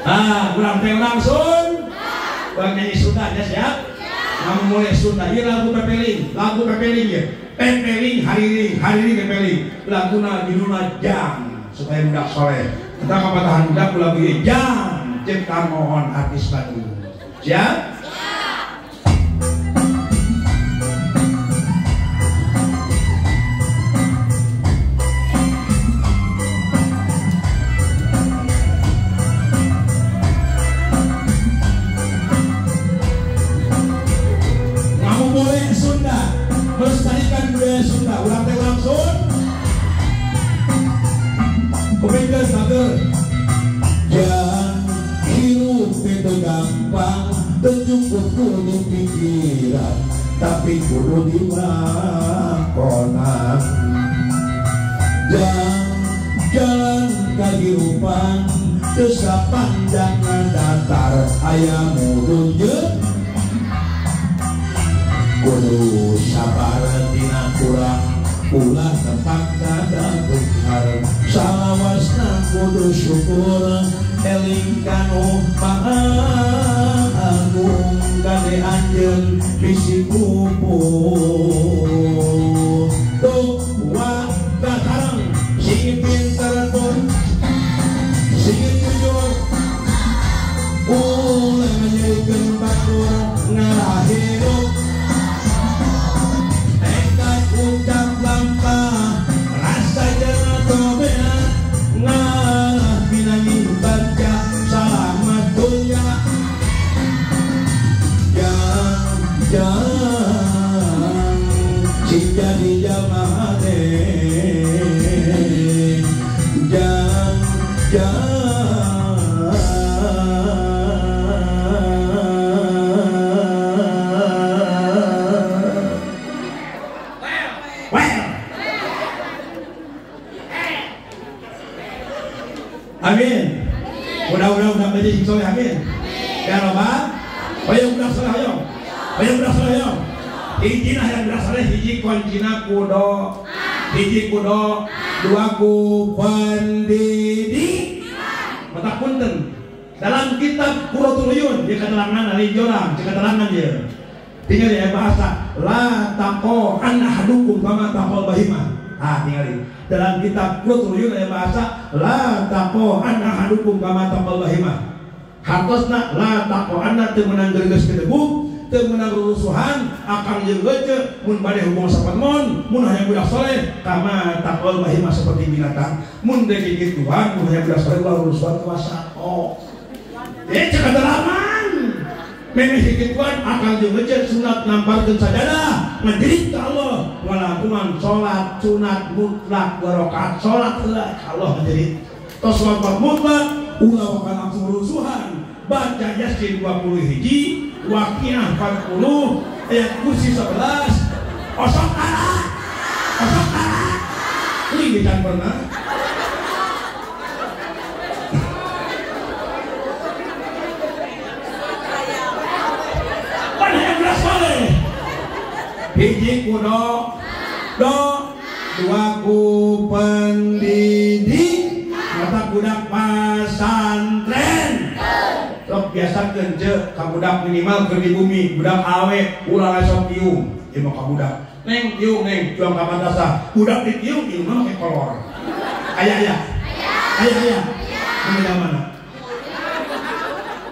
Ah, kurang teh langsung bang nyanyi Sunda aja siap. Kamu mulai Sunda ini lagu pepeling ya. Pepeling hariring, hariring pepeling. Laguna judulna jang supaya budak soleh. Tentang kepatahan budak lagu ini jang cipta mohon artis Bandung. Siap? Melestarikan budaya Sunda, urang teh urang Sunda. Kupingkeun sager. Jang hirup teu gampang, teu cukup kudu pikiran, tapi kudu dilakonan. Jang jalan kahirupan, teu sapanjangan datar, aya mudun jeung kudu sabar dina kurang ulah tempat kada benghar salawasna kudu syukur eling kanu maha agung kade anjeun bisi kumpul tuh wa sareng sing pinter tur sing jujur ulah nyerikeun batur ngarahirup ucap lampah rasa jana tobeat ngalah binangi baca salamat dunya jang jang sing jadi jamaah jang jang Amin. Mudah-mudahan udah menjadi sing soleh, amin. Ya robbal. Hoyong budak soleh hoyong. Hoyong budak soleh hoyong. Hiji nah yang budak soleh hiji kuncina kudo. Hiji kudo, dua ku pendidik. Mata punten. Dalam kitab Qurratul Uyun dia keterangan ali jorang, dia keterangan dia. Tinggal ya bahasa la taqo an ahadukum kama taqol bahimah. Ah, tinggal dalam kitab Qurratul Uyun ada bahasa la taqo an ahadukum kama taqol bahimah. Hartosna la taqo anna teu meunang gerges kedebuk, teu meunang rurusuhan, akang jeung geuceu mun bade hubung sapatemon, mun hayang budak soleh kama taqol bahimah seperti binatang. Mun deuk kituan mun hayang budak soleh ulah rurusuhan kuasa. Oh. Cek kedalaman. Memeh kituan akang jeung geuceu sunat namparkeun sajadah, ngajerit ka Allah, ngalakuan salat sunat mutlak 2 rakaat salat heula ka Allah ngajerit. Tos wafat mutlak ulah wakan langsung rusuhan. Baca Yasin 20 hiji, Waqiah 40, ayat kursi 11, osok ara, osok ara. Ini can pernah. Pan yang belas soleh. Hiji kudo, do, dua ku pendidik, mata budak pasantren. Sok biasa kence ka budak minimal keur di bumi, budak awe ulah sok tiung, ieu mah ka budak. Neng tiung neng, juang ka madrasah. Budak ditiung, tiungna make kolor. Aya aya. Aya aya. Di mana?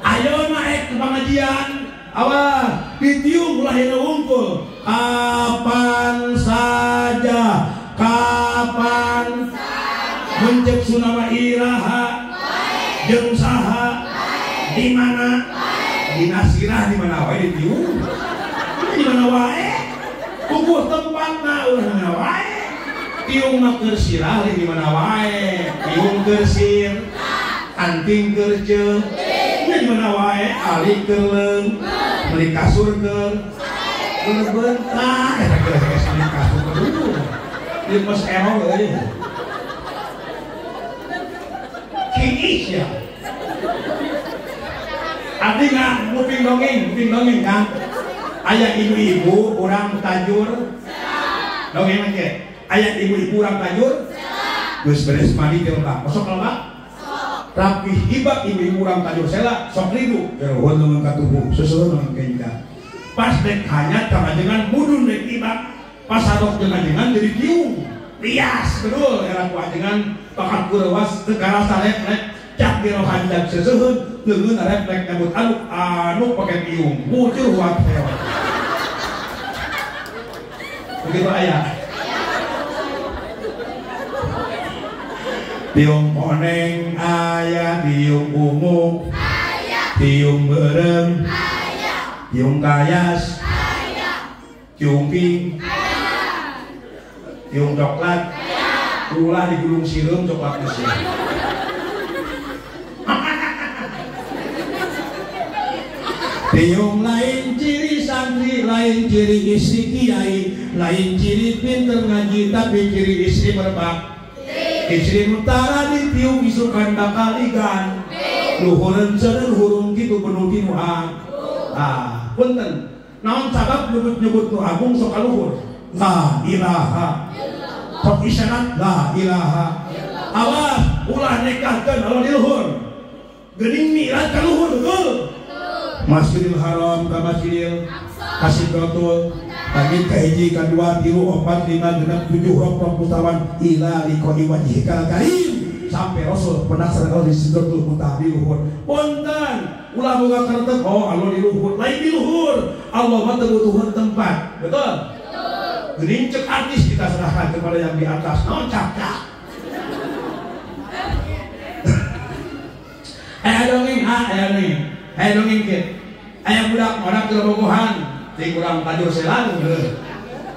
Ayo naik ke pengajian. Awas, ditiung ulah hina wungkul. Kapan saja, kapan saja. Mencek sunama iraha, jeung saha, di mana? Di nasirah di mana wae ditiung. Di mana wae? Puguh tempatna ulah mana wae. Tiung mah keur sirah di mana wae. Tiung keur sir, anting keur ceung. Di mana wae ali keur leung, meuli kasur keur bentar eta geus geus meuli kasur dulu. Ieu mah error euy. Kiis ya. Abdi nggak nguping dongeng Kang. Aya ibu-ibu urang tajur. Dongeng mah aya ibu-ibu urang tajur. Geus beres mandi teh lebak. Osok lebak. Rapi hibak ibu-ibu urang tajur sela sok ridu. Gerohon leungeun ka tubuh, seuseun leungeun kenca. Pas dek hanyat ka ajengan mudun dek ibak. Pas harok jeung ajengan jadi tiung. Bias betul era ku ajengan bakat kurewas teu karasa rek cak gerohan jak seuseun leungeun reflek nyabut anu anu pake tiung. Mucur huat hewan. Begitu aya. Tiung koneng aya, tiung ungu aya, tiung berem aya, tiung kayas aya, tiung pink aya, tiung coklat aya, ulah digulung sireum coklat mesin. Tiung lain ciri santri, lain ciri istri kiai, lain ciri pinter ngaji, tapi ciri istri berbak. Istri mutara ditiung isukan bakal ikan. Luhureun seureun hurung kitu penuh tinuhan. Ah, punten. Naon sabab nyebut-nyebut nu agung sok kaluhur? La ilaha. Sok isyarat la ilaha. Awas ulah nekahkeun anu di luhur. Geuning mi'raj ka luhur betul. Masjidil Haram ka Masjidil Kasidratul langit ka hiji ka dua tilu opat lima genep tujuh roprok mustawan ila liqa'i wajhikal karim sampai Rasul penasaran kalau di Sidratul Muntaha di luhur. Punten ulah boga kertek oh Allah di luhur lain di luhur Allah mah teu butuheun tempat betul. Geuning ceuk artis kita serahkan kepada yang di atas naon cakap. Aya dongeng ha aya dongeng aya dongeng kieu aya budak orang keur bogohan ti kurang tajur selang heuh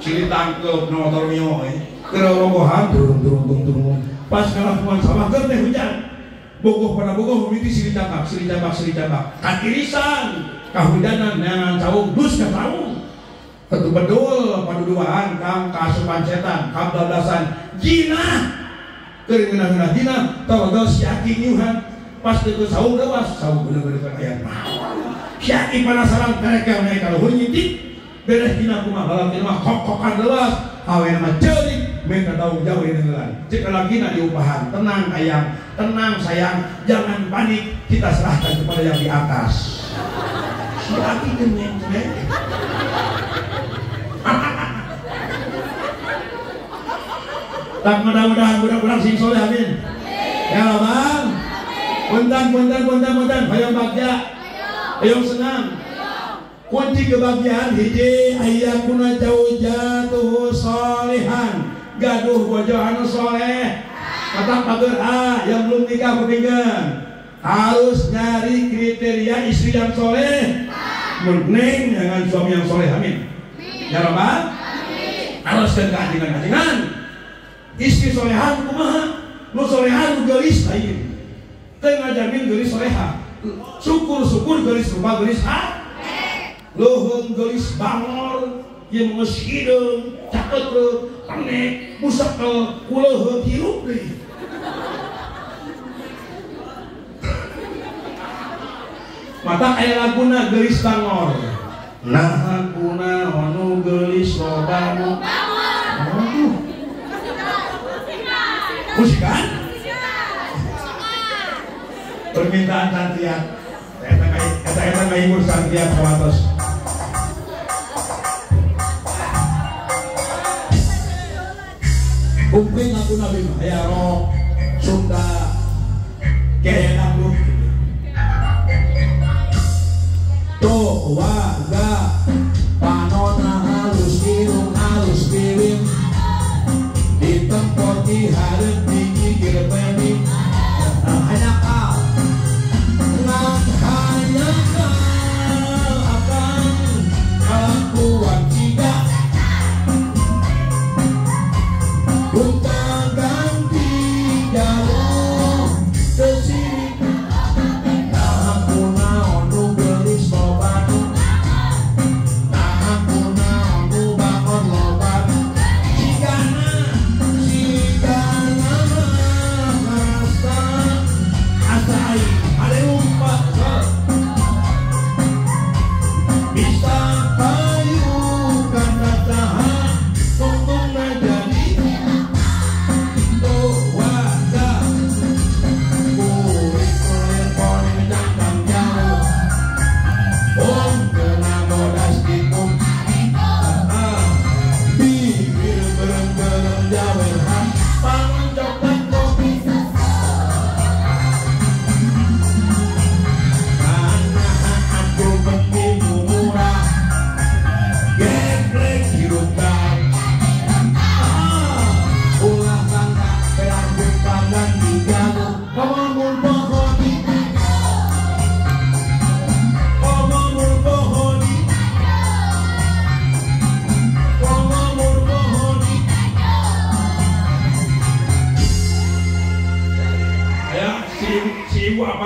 silih tangkeup motor mio euy keur bogohan turun turun turun turun pas kalakuan sawah keur teh hujan bogoh pada bogoh mimiti silih cambak silih cambak silih cambak katirisan kahujanan neangan saung dus ka saung ketu bedul paduduaan kang kaasupan setan kabablasan jinah keur ngeunah-ngeunah jinah tolodol si aki nyuhan pas teu saung leuwas saung bener-bener kan aya naon si aki penasaran mereka naik ka luhur nyitip beres dina kumaha balap mah kok-kokan leuwas awena mah ceurik minta daung jauh ini ngelan cek lagi diupahan tenang ayang tenang sayang jangan panik kita serahkan kepada yang di atas si aki genyeng tak mudah-mudahan budak-budak sing soleh amin ya bang punten punten punten punten hayang bagja hayang senang kunci kebahagiaan hiji ayyakuna zaujatuhu sholihan gaduh bojo anu soleh kata pager A yang belum nikah kupingkeun harus nyari kriteria istri yang soleh meneng dengan suami yang soleh amin ya robbal harus ke kajengan-kajengan istri solehan kumaha nu solehan nu geulis lain teu ngajamin geulis soleha syukur-syukur geulis rupa geulis ha leuheung geulis bangor ieu geus hideung cakeutreut penek musakel kuleuheung hirup deui mata aya laguna geulis bangor nah kunaon nu geulis loba nu bangor musikan permintaan santrian eta ngahibur santrian sawatos Uping aku nabi mah aya rock Sunda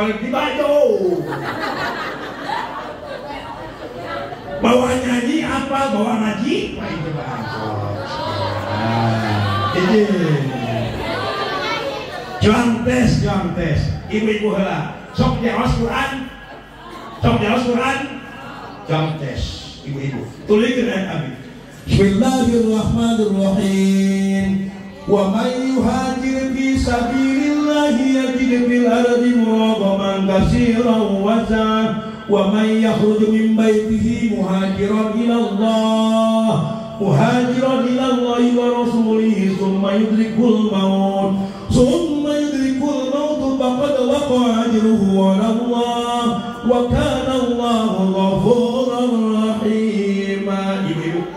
balik di baju. Bawa nyanyi apa bawa ngaji? Wah itu ini. Juang tes, juang tes. Ibu-ibu heula. Sok jawas Quran. Sok jawas Quran. Juang tes, ibu-ibu. Tulikeun ayat abi. Bismillahirrahmanirrahim. Wa may yuhajir fi sabilillahi yajid fil ardi muragaman katsiran wa sa'an. Wa may yakhruj min baitihi muhajiran ila Allah wa rasulihi summa yudrikul maut faqad waqa'a ajruhu 'ala Allah wa kana Allahu ghafuran rahima. Ibu-ibu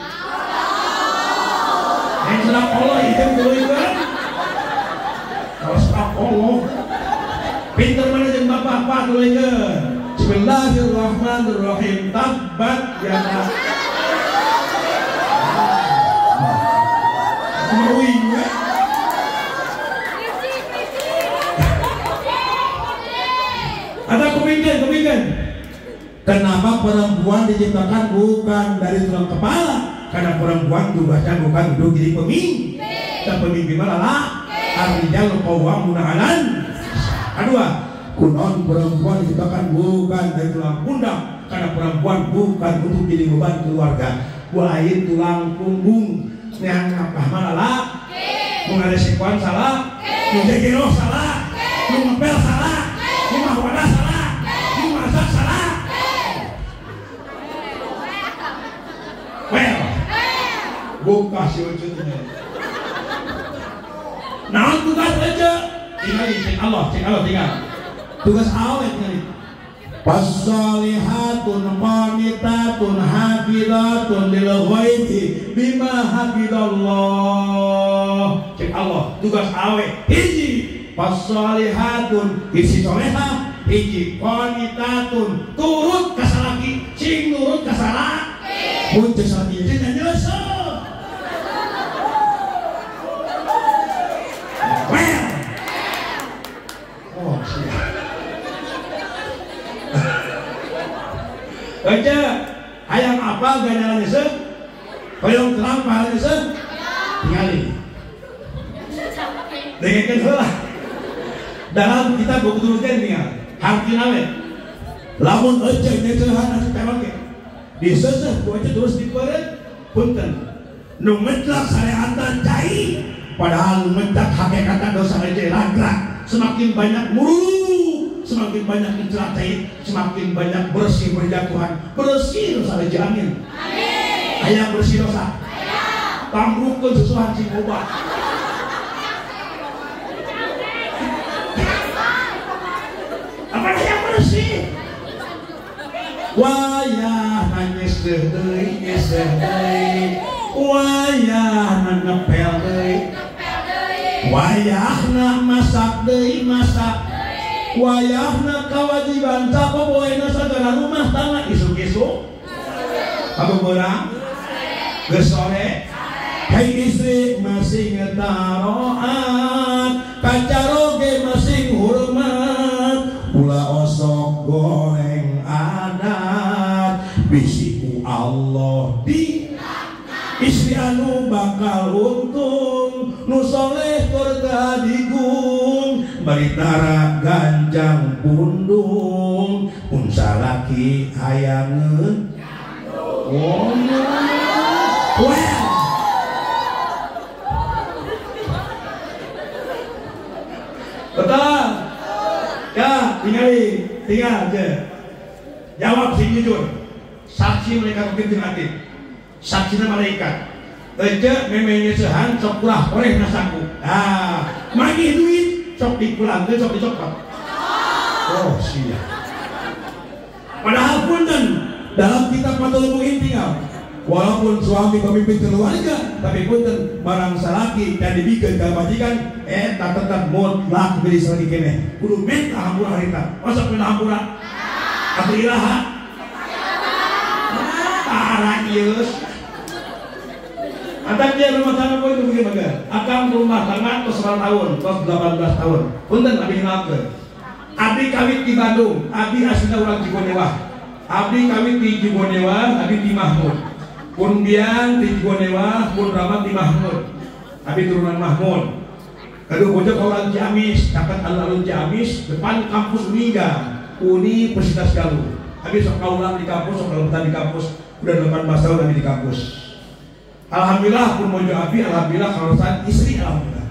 yang sedang Allah itu kan kalau sedang Allah pinter mana jeung bapak-bapak tulikeun. Bismillahirrahmanirrahim. Tabbat yada. Mauing we. Ada kupingkeun. Kenapa perempuan diciptakan bukan dari tulang kepala? Karena perempuan tugasnya bukan untuk jadi pemimpin. Dan pemimpin malah lah. Ar-rijalu qawwamuna 'alan. Kedua, kunon perempuan diciptakan bukan dari tulang pundak, karena perempuan bukan untuk jadi beban keluarga, lain tulang punggung. Yang apa malah, nu ngaresikuan salah, nu jegero salah, nu ngepel salah, nu mahwadah salah, nu masak salah. Well, buka si wujudnya. Nah, tugas aja, tinggal cek Allah tinggal. Tugas awet nih. Fassalihatun qanitatun hafizatun lil ghaibi bima hafizallah. Cek Allah, tugas awet hiji fassalihatun isi soleha, hiji qanitatun turut ka salaki, sing nurut ka salaki. Mun cek salaki sing nyesel. Well. Oh, siap. Aja hayang apa ganjaran nyesel? Hoyong terang pahala nyesel? Tingali. Dengekeun heula. Dalam kitab buku turunkan tinggal. Hartina we. Lamun euceuk nyeseuhan asup tewak ge. Diseseh ku euceuk terus dipeureut punten. Nu mencelak sareatan cai, padahal nu mencelak hakikatan dosa euceuk ragrak. Semakin banyak muruk, semakin banyak dicelakai, semakin banyak bersih berjatuhan, bersih dosa aja, amin. Amin. Ayah bersih dosa. Tangguhkeun sesuatu sing obat. Apa yang bersih? Wayah nyeseh deui, nyeseh deui. Wayah ngepel deui. Wayahna masak deui, masak. Wayahna kewajiban sapopoena sagala rumah tangga isuk-isuk kabeberang geus sore. Hei istri masing taroat, kacaroge masing hormat, ulah osok goreng adat, bisiku Allah di istri anu bakal untung, nu soleh tur tadigung, baritara ganjang pundung, pun salaki hayangeun. Oh, well. Betul. Ya, tinggal aja. Jawab sing jujur. Saksi mereka mungkin jeung hati. Saksina malaikat. Ece memeh nyesehan sok kurah koreh nasaku. Ah, manggih duit sok dipulangkeun sok dicokot. Oh, siap. Padahal punten dalam kitab Fathul Mu'in tinggal. Walaupun suami pemimpin keluarga, tapi punten barang salaki dan dibikeun ka majikan eta tetap mutlak beli salaki keneh. Kudu minta hampura harita. Masa minta hampura? Atuh iraha? Tara ieu. Antak dia rumah tangga poe itu begini. Akang rumah tangga tos 9 tahun, tos 18 tahun. Punten abdi ngelakeun. Abdi kawit di Bandung, abdi aslina urang Cigonewah. Abdi kawit di Cigonewah, abdi di Mahmud. Pun biang di Cigonewah, pun ramat di Mahmud. Abdi turunan Mahmud. Kedua bocah orang Ciamis, caket alun-alun Ciamis, depan kampus Uniga, Universitas Galuh. Abdi sok kaulang di kampus, sok kaulang di kampus, udah 18 tahun abdi di kampus. Alhamdulillah pun mojo abdi, alhamdulillah kalau saat istri alhamdulillah.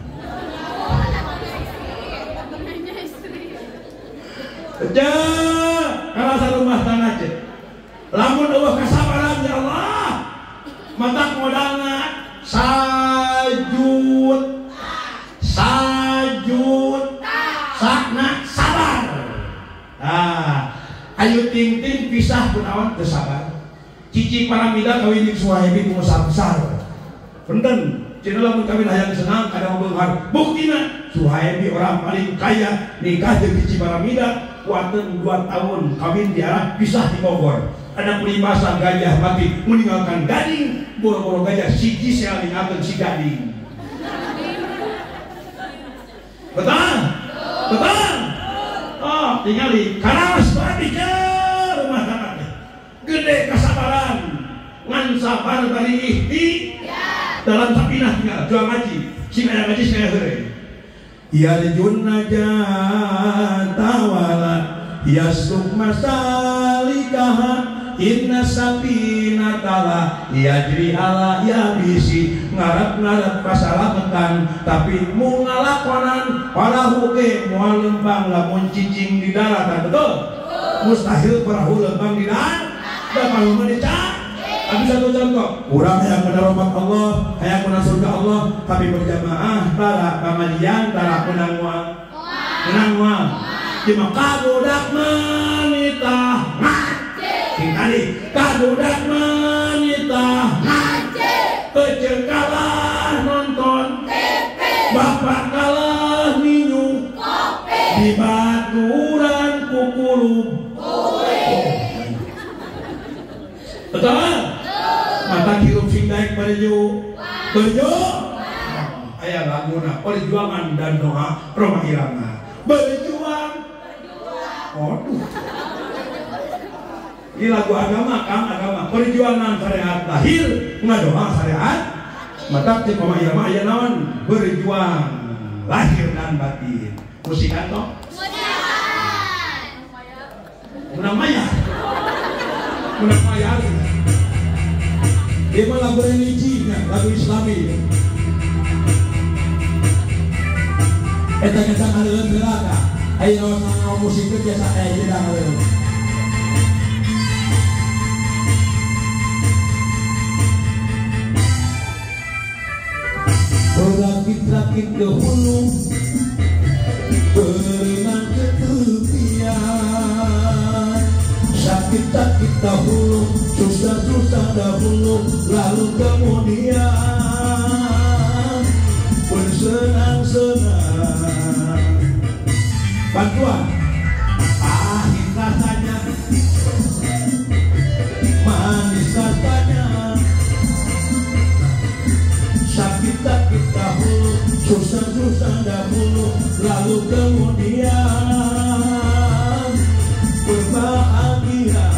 Kalau satu rumah tangga cek, lamun Allah kasabaran ya Allah, mata modalna sajud, sajud, sakna sabar. Nah, ayu ting ting pisah pun awan teu sabar. Cici paramida kawin jeung Suhaimi pengusaha besar. Punten, cenah lamun kawin hayang senang kadang beunghar. Buktina Suhaimi orang paling kaya nikah jeung Cici Paramida kuateun 2 tahun kawin di arah pisah di Bogor. Ada peribahasa gajah mati meninggalkan gading, boro-boro gajah siji sel ninggalkeun si gading. Betul? Betul? Oh, tingali karaos bae rumah tangga teh. Gede kasabaran, ngan sabar bari ihti dalam sapinah tinggal juang ngaji, sing aya ngaji sing aya heureuy. Yarjun najata wala yasuk masalikaha inna sapinatala yajri ala yabisi ngarep-ngarep kasalamatan tapi mu ngalakonan parahu ge moal lempang lamun cicing di daratan. Betul? Mustahil parahu lempang di daratan. Da parahu mah dicak. Abi satu contoh, urang hayang kana rahmat Allah, hayang kana surga Allah, tapi berjamaah tara pangajian tara menang moal. Menang moal. Cuma kabudak manita sing tadi kabudak manita kecil kalah nonton TV, bapak kalah minum kopi, di baturan kukulub. Betul? Mata hirup sing daek berju. Berju? Aya laguna perjuangan dan doa Roma Irama. Berjuang. Waduh. Ini lagu agama, kang agama. Perjuangan syariat lahir, ngadoa syariat. Mata cek Roma Irama aya naon? Berjuang lahir dan batin. Musikan toh? Menang mayar. Menang mayar. Dia mah lagu religi, lagu Islami. Eta-eta ngaleun neraka. Ayo naon musik teh biasa aya ieu ngaleun. Berakit-rakit ke hulu, berenang ke tepian. Sakit-sakit dahulu, susah-susah dahulu, lalu kemudian bersenang-senang. Bantuan pahit rasanya, manis rasanya. Sakit-sakit dahulu, susah-susah dahulu, lalu kemudian berbahagia.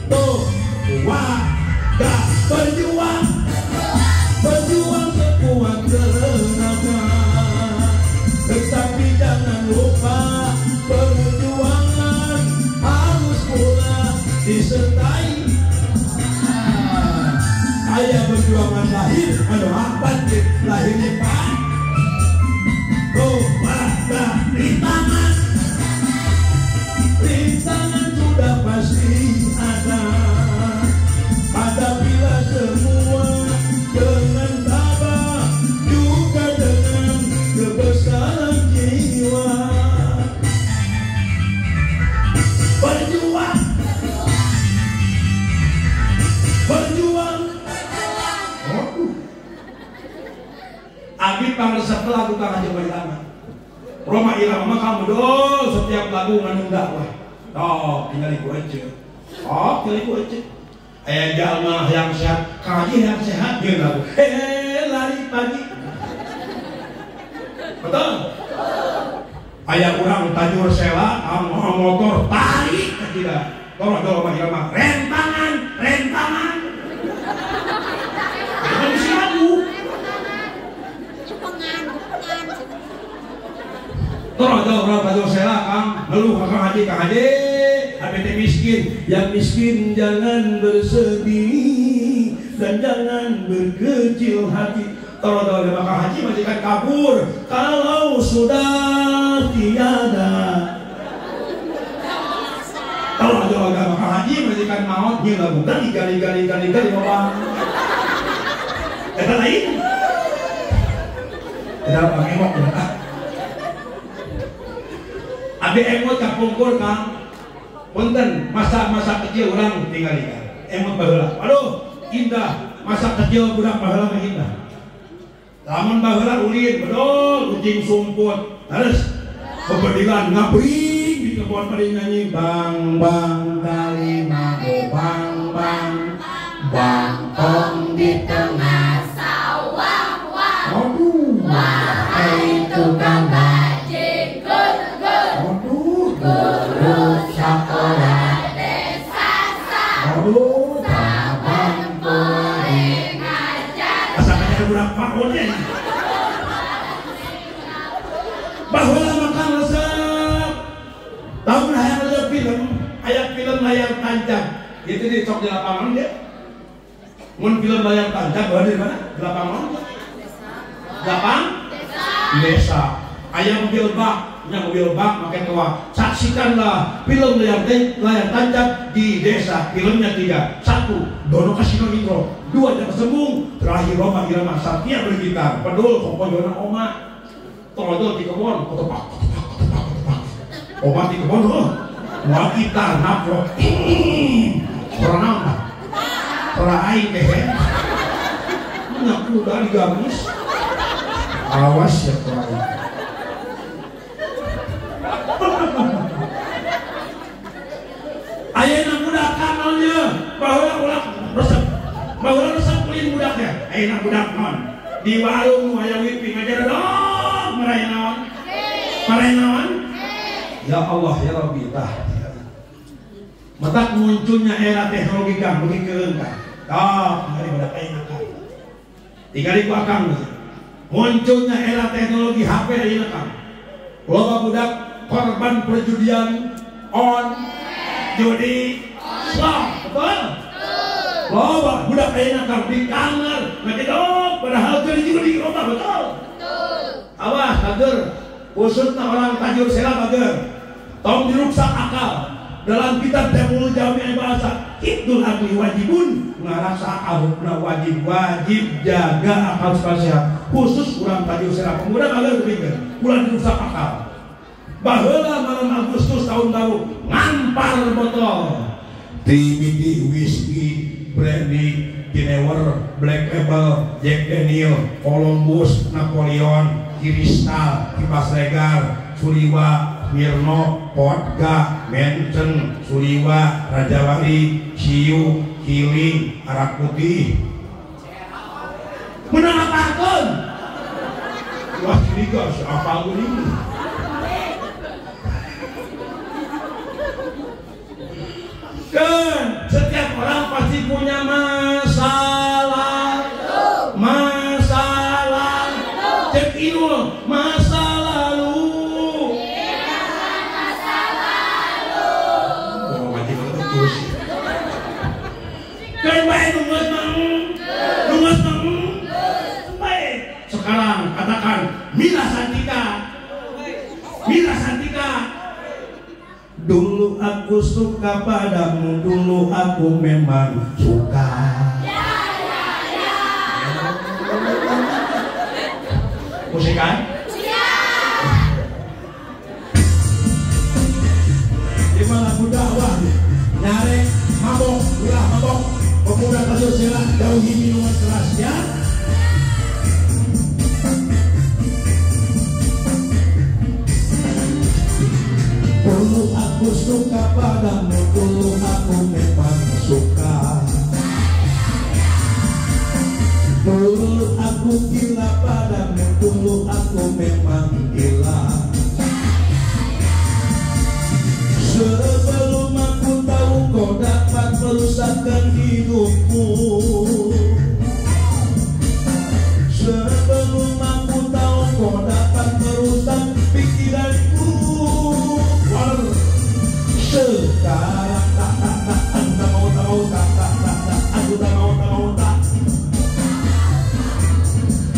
Tuh, wah, dah berjuang, berjuang sekuat tenaga. Tetapi jangan lupa perjuangan harus pula disertai. Ayah berjuangan lahir, aduh batin lahirnya pak. Tuh, wah, dah rintangan, rintangan sudah pasti ada. Hadapilah semua dengan tabah, juga dengan kebesaran jiwa. Berjuang, berjuang. Waduh. Abi pangesep lagu Kang Haji Irama. Roma Irama mah kamu dol setiap lagu ngandung dakwah. Oh, tinggal ibu aja. Oh, tinggal ibu aja. Aya jalma yang sehat, Kang Haji yang sehat dia lagu. Lari pagi. Betul? Aya urang tajur sela motor tarik tidak. Tolong tolong mah irama rentangan, rentangan. Itu lagu. Tolong tolong urang tajur sela Kang, ngeluh ka Kang Haji, Kang Haji, abdi teh miskin. Yang miskin jangan bersedih dan jangan berkecil hati. Tolong tolong Kang Haji majikan kabur kalau sudah tiada. Tolong tolong Kang Haji majikan maot nyeun lagu gali gali gali gali gali loba. Eta lain. Eta pangemok ah. Abi emot kapungkur Kang. Punten masa-masa kecil urang tinggal-tinggal. Emot baheula. Aduh, indah masa kecil budak baheula mah indah. Lamun baheula ulin bedol ucing sumput. Terus bebedilan ngabring di kebon pada nyanyi bang bang kalimago bang bang bangkong di tengah sawah wah. Aduh, wahai tukang bajingan, aduh, guru sekolah desa aduh, sabang kuring ajar. Asalnya budak pakonnya. Baheula makan resep. Tahun hayang resep film, aya film layar tancap. Itu di cok di lapangan dia. Mun film layar tancap baheula di mana? Di lapangan. Lapang? Desa. Aya mobil bak, nya mobil bak make toa. Saksikanlah film layar tancap di desa. Filmnya 3. 1, Dono Kasino Intro. 2, Jaka Sembung. Terakhir Roma Irama Satria bergitar. Pedul kopojona oma. Tolol di kebon, ketepak, ketepak, ketepak, ketepak. Obat di kebon, oh, wah gitar naprok. Orang apa? Orang aing deh. Ngaku udah digamis. Awas ya orang. Ayeuna budak kanalnya, baheula ulah resep. Baheula resep ulin budaknya. Ayeuna budak naon? Di warung aya wifi ngajar dong. Marahin naon? Marahin naon? Ya Allah ya Rabbi tah. Matak munculnya era teknologi kang beuki keung kang. Tah, tinggali budak ayeuna kang. Tinggali ku akang. Munculnya era teknologi HP ayeuna kang. Loba budak korban perjudian on judi slot, betul? Loba budak ayeuna kang di kamar ngedok padahal jadi judi loba, betul? Awas bager, khususnya orang tajur sela bager. Tong diruksak akal. Dalam kitab Temul Jami' bahasa Ibnul Aqli wajibun, ngarasa akal hukna wajib, wajib jaga akal supaya sehat. Khusus orang tajur sela pemuda bager kupingkeun, ulah diruksak akal. Baheula malam Agustus tahun baru ngampar botol. Tibidi whisky, brandy, Ginewer, Black Label, Jack Daniel, Columbus, Napoleon, Kristal, Kipas Regar, Suliwa, Mirno, Vodka, Mensen, Suliwa, Rajawali, Ciu, Kiling, Arak Putih. Menang apapun. Wah, curiga siapa ini? Kan setiap orang pasti punya masalah. Masalah. Cek Inul, masa lalu. Masa lalu. Oh, wajib terus. Kan bae nunggu mang. Nunggu mang. Bae. Sekarang katakan Mila Santika. Mila Santika. Dulu aku suka padamu, dulu aku memang suka. Ya, ya, ya. Musikan? Ya. Gimana dakwah? Nyarek, mabok, ulah mabok. Pemuda tajur sela jauhi minuman keras ya. Dulu aku suka padamu, dulu aku memang suka. Dulu aku gila padamu, dulu aku memang gila. kau dapat merusakkan hidupku. Sebelum aku tahu kau dapat merusak pikiranku. Sekarang tak tak tak, aku tak mau tak mau tak tak tak tak, aku tak mau tak mau tak.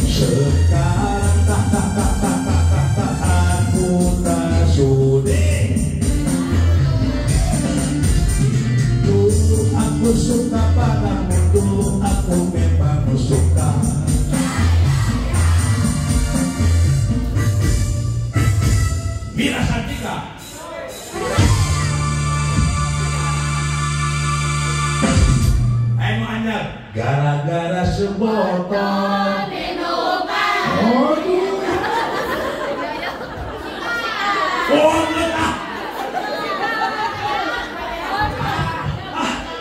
Sekarang tak tak tak tak tak tak tak, aku tak sudi. Dulu aku suka padamu, dulu aku memang suka. Mira Santika. Ayo anyar. Gara-gara sebotol minuman. Oh,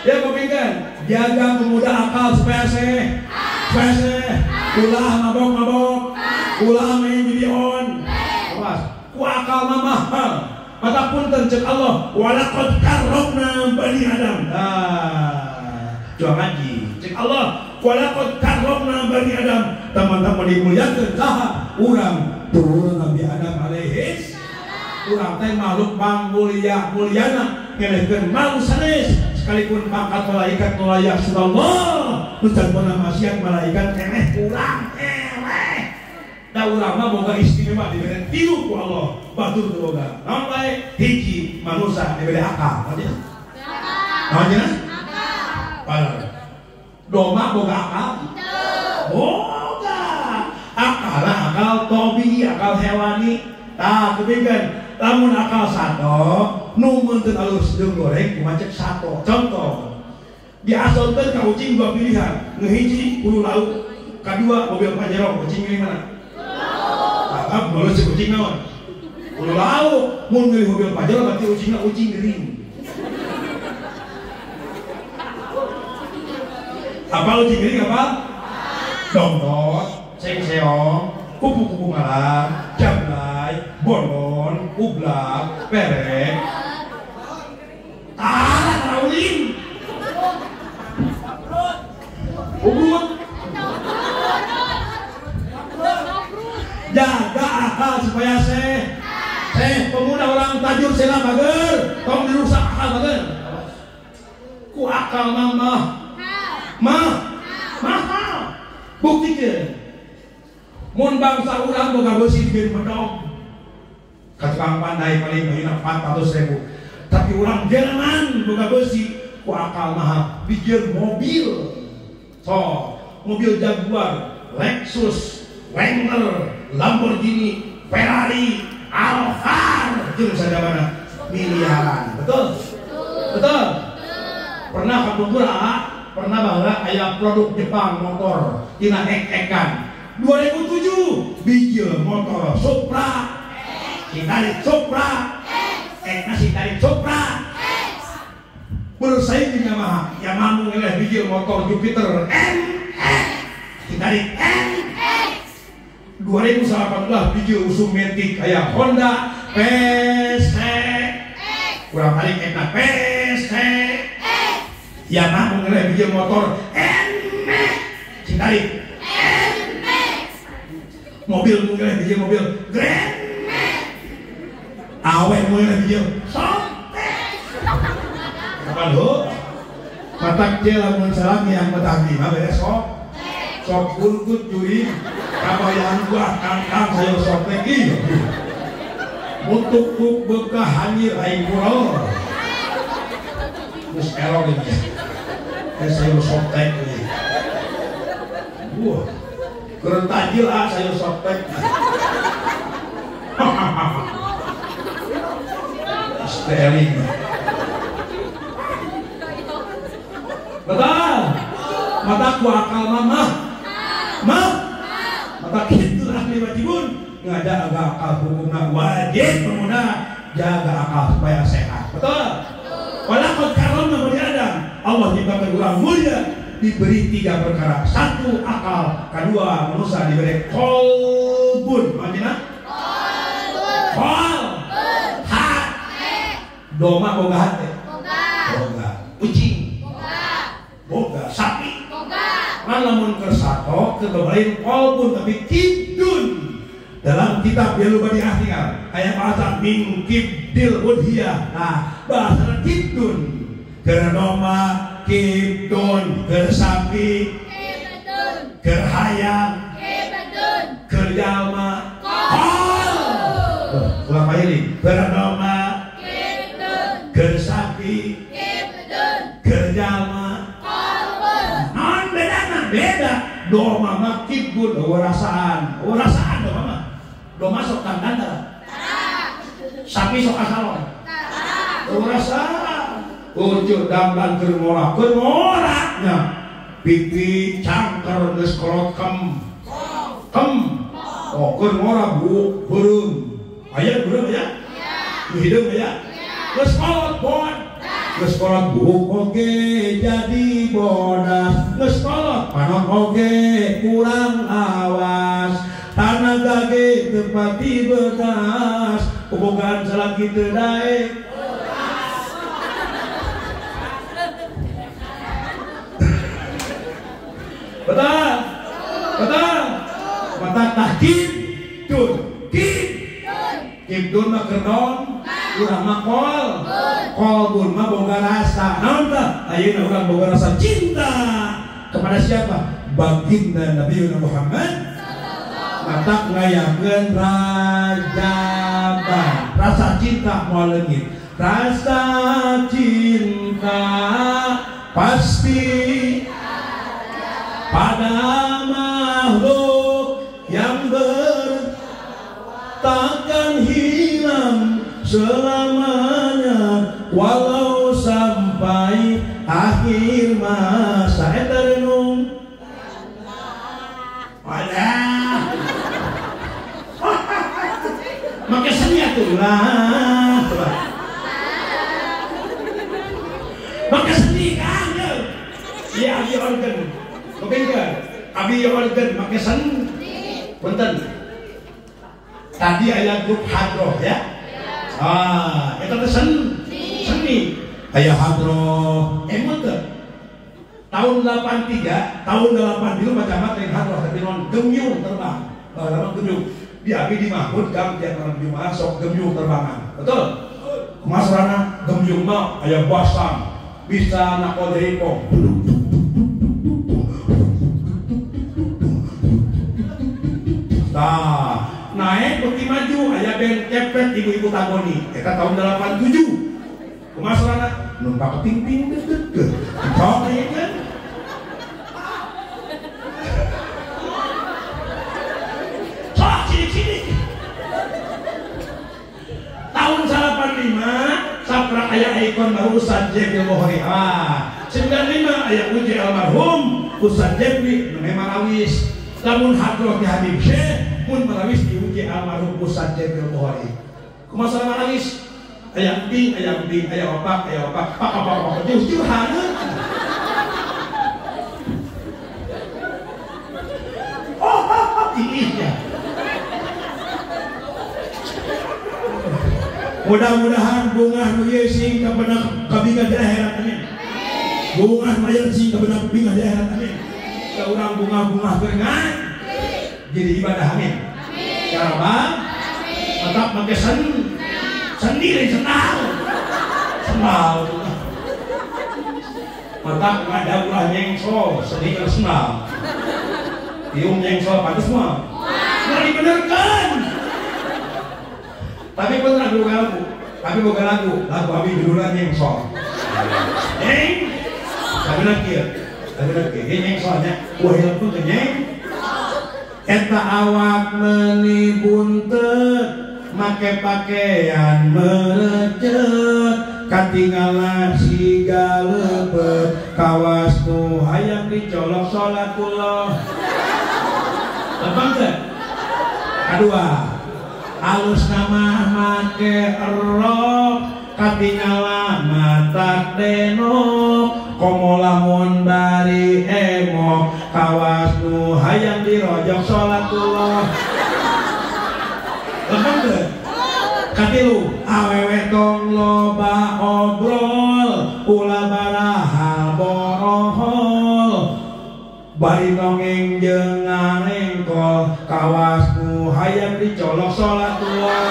ya kupingkan, jaga pemuda akal supaya sehat, supaya sehat. Ulah mabok-mabok, ulah main judi on. Awas, ku akal mah mahal. Mata punten cek Allah, walaqad karramna bani Adam. Ah, juang ngaji. Cek Allah, walaqad karramna bani Adam. Teman-teman dimuliakeun saha? Urang turun Nabi Adam alaihi. Urang teh makhluk pangmulia mulyana ngelehkeun malu sanes sekalipun pangkat malaikat nolayak subhanallah nu can pernah maksiat malaikat keneh urang eleh. Da urang mah boga istimewa dibere tilu ku Allah, batur teu boga. Naon bae? Hiji manusia dibere akal. Naon cenah? Naon cenah? Akal. Domba boga akal? Boga. Akal akal tobi, akal hewani. Tah kupingkeun, lamun akal sato nu meuntun alus jeung goreng kumaha cek sato. Contoh, diasonkeun ka ucing dua pilihan, nu hiji kudu lauk, kadua mobil Pajero, ucing milih mana? Lauk. Tah, cek ucing naon? Kudu lauk. Mun milih mobil Pajero berarti ucingna ucing gering. Apa ucing gering apa? Dongdot, sengseong, kupu-kupu malam, jablay, bolon, ublak, perek, tanah raulin, ubud. Jaga akal supaya seh. Seh pemuda orang tajur sela bager, tong dirusak akal bager. Ku akal mah mah mahal. Buktikeun. Mun bangsa urang boga beusi diberi medok ka tukang pandai paling mahina 400.000, tapi urang Jerman boga beusi ku akal mahal bijieun mobil. So, mobil Jaguar, Lexus, Wrangler, Lamborghini, Ferrari, Alphard, jeung sadamana miliaran. Betul? Betul. Pernah kapungkur pernah baheula aya produk Jepang motor tina ek-ekan. 2007 bijil motor Supra, si tarik Supra, X si tarik Supra, bersaing dengan Yamaha. Yamaha ngeleh bijil motor Jupiter N, X si tarik N. 2018 bijil usum metik kayak Honda PC, kurang tarik N PC. Yamaha ngeleh bijil motor N, si tarik mobil mungkin bijil mobil Grand Max, awe mungkin bijil Sotek. Kapan lo? Matak je lamun salam yang matagi mah beres sok sok buntut juri kabayang gua kangkang sayur sotek ieu. Mutuk kuk bekah hanyir aing kurang. Terus error ini. Sayur sotek ini. Wah. Kurang tajil ah sayur sotek. Sterling. Betul. Mata ku akal mama. Mah. Mata kitu ahli wajibun. Ngada agak akal hukumna wajib pemuda jaga akal supaya sehat. Betul. Walaqad karramna bani Adam. Allah ciptakan orang mulia diberi tiga perkara. Satu akal, kedua manusia diberi kolbun. Maknanya? Kol. Ha. Doma boga hate. Boga. Ngan lamun keur sato keur lain qalbun tapi kibdun. Dalam kitab dia lupa diahtikan aya bahasa min kibdil udhiyah. Nah, bahasa kibdun. Keur domba kibdun, keur sapi kibdun, keur hayam kibdun, keur jalma qol. Ulang kali, keur domba kibdun, keur sapi kibdun, keur jalma qalbun. Naon bedana? Beda. Domba mah kibdun, rasaan. Rasaan domba mah. Domba sok tandanda. Sapi sok asalon. Rasaan. Ujuk damlan keur ngora, keur ngora nya. Pipi cangker geus kolot kem. Kem. Oh, keur ngora bu beureum. Aya beureum aya? Nu hideung aya? Geus kolot bod. Geus kolot buuk oge jadi bodas. Geus kolot panon oge kurang awas. Tanah gage teu pati bekas. Bobogaan salaki teu daek. Betul, betul. Mata tahkid, dun, kid, kibdun mah kerdon, urang mah kol, kolbun mah boga rasa. Naon tah? Ayeuna urang boga rasa cinta kepada siapa? Baginda Nabi Muhammad. Mata ngayakeun rajaban. Rasa cinta moal leungit. Rasa cinta pasti pada makhluk yang takkan hilang selamanya walau sampai akhir masa. Eta renung. Wadah. Make seni atuh lah. Make seni kan. Ya abi organ. Oke enggak? Abi organ make sen. Punten. Tadi aya grup hadroh ya. Ah, eta teh seni. Aya hadroh. Emut teh. Tahun 83, tahun 82 Pak Camat yang hadroh tapi non gemyung terbang. Lama gemyung. Di abi di Mahmud gang tiap malam Jumat sok gemyung terbangan. Betul? Kumaha sorana gemyung mah aya basang bisa nakol jeripo. Nah, naik beki maju aya band kepet ibu-ibu tagoni. Eta tahun 87. Kumaha sorana? Numpak ting-ting deg-deg. Cok ieu kan. Sok sini-sini. Tahun 85 saprak aya ikon baru Ustaz Jefri Bohori. Ah, 95 aya Uji almarhum Ustaz Jefri nu marawis. Lamun hadroh di Habib Syekh mun marawis di Uji almarhum Ustaz Jefri Bohori. Kumaha marawis? Aya emping, aya emping, aya opak, pak pak pak pak, jauh haneut. Oh, tingginya. Mudah-mudahan bunga nu ieu sing kabenak kabinga di akhirat, amin. Bunga mayar sing kabenak bingah di akhirat, amin. Ka urang bunga-bunga keur jadi ibadah, amin. Ya Rabbal, tetap make sen sendiri senal senal mata ada ulah nyengsol sedih kalau senal tiung nyengsol pantas mah nggak dibenarkan. Tapi pun lagu lagu tapi bukan lagu lagu abi judulnya nyengsol neng tapi lagi nyengsolnya wah hilang pun kenyeng eta awak meni buntet make pakaian merecet katinggalan siga lepet kawas nu hayang dicolok sholatullah. Lempang teh? Kadua alus nama make erok katinggalan mata denok komo lamun bari emok kawas nu hayang dirojok sholatullah. Lempang teh? Katilu awewe tong loba obrol ulah barahal borohol Bari nongeng jeung ngarengkol kawas nu hayang dicolok salatullah.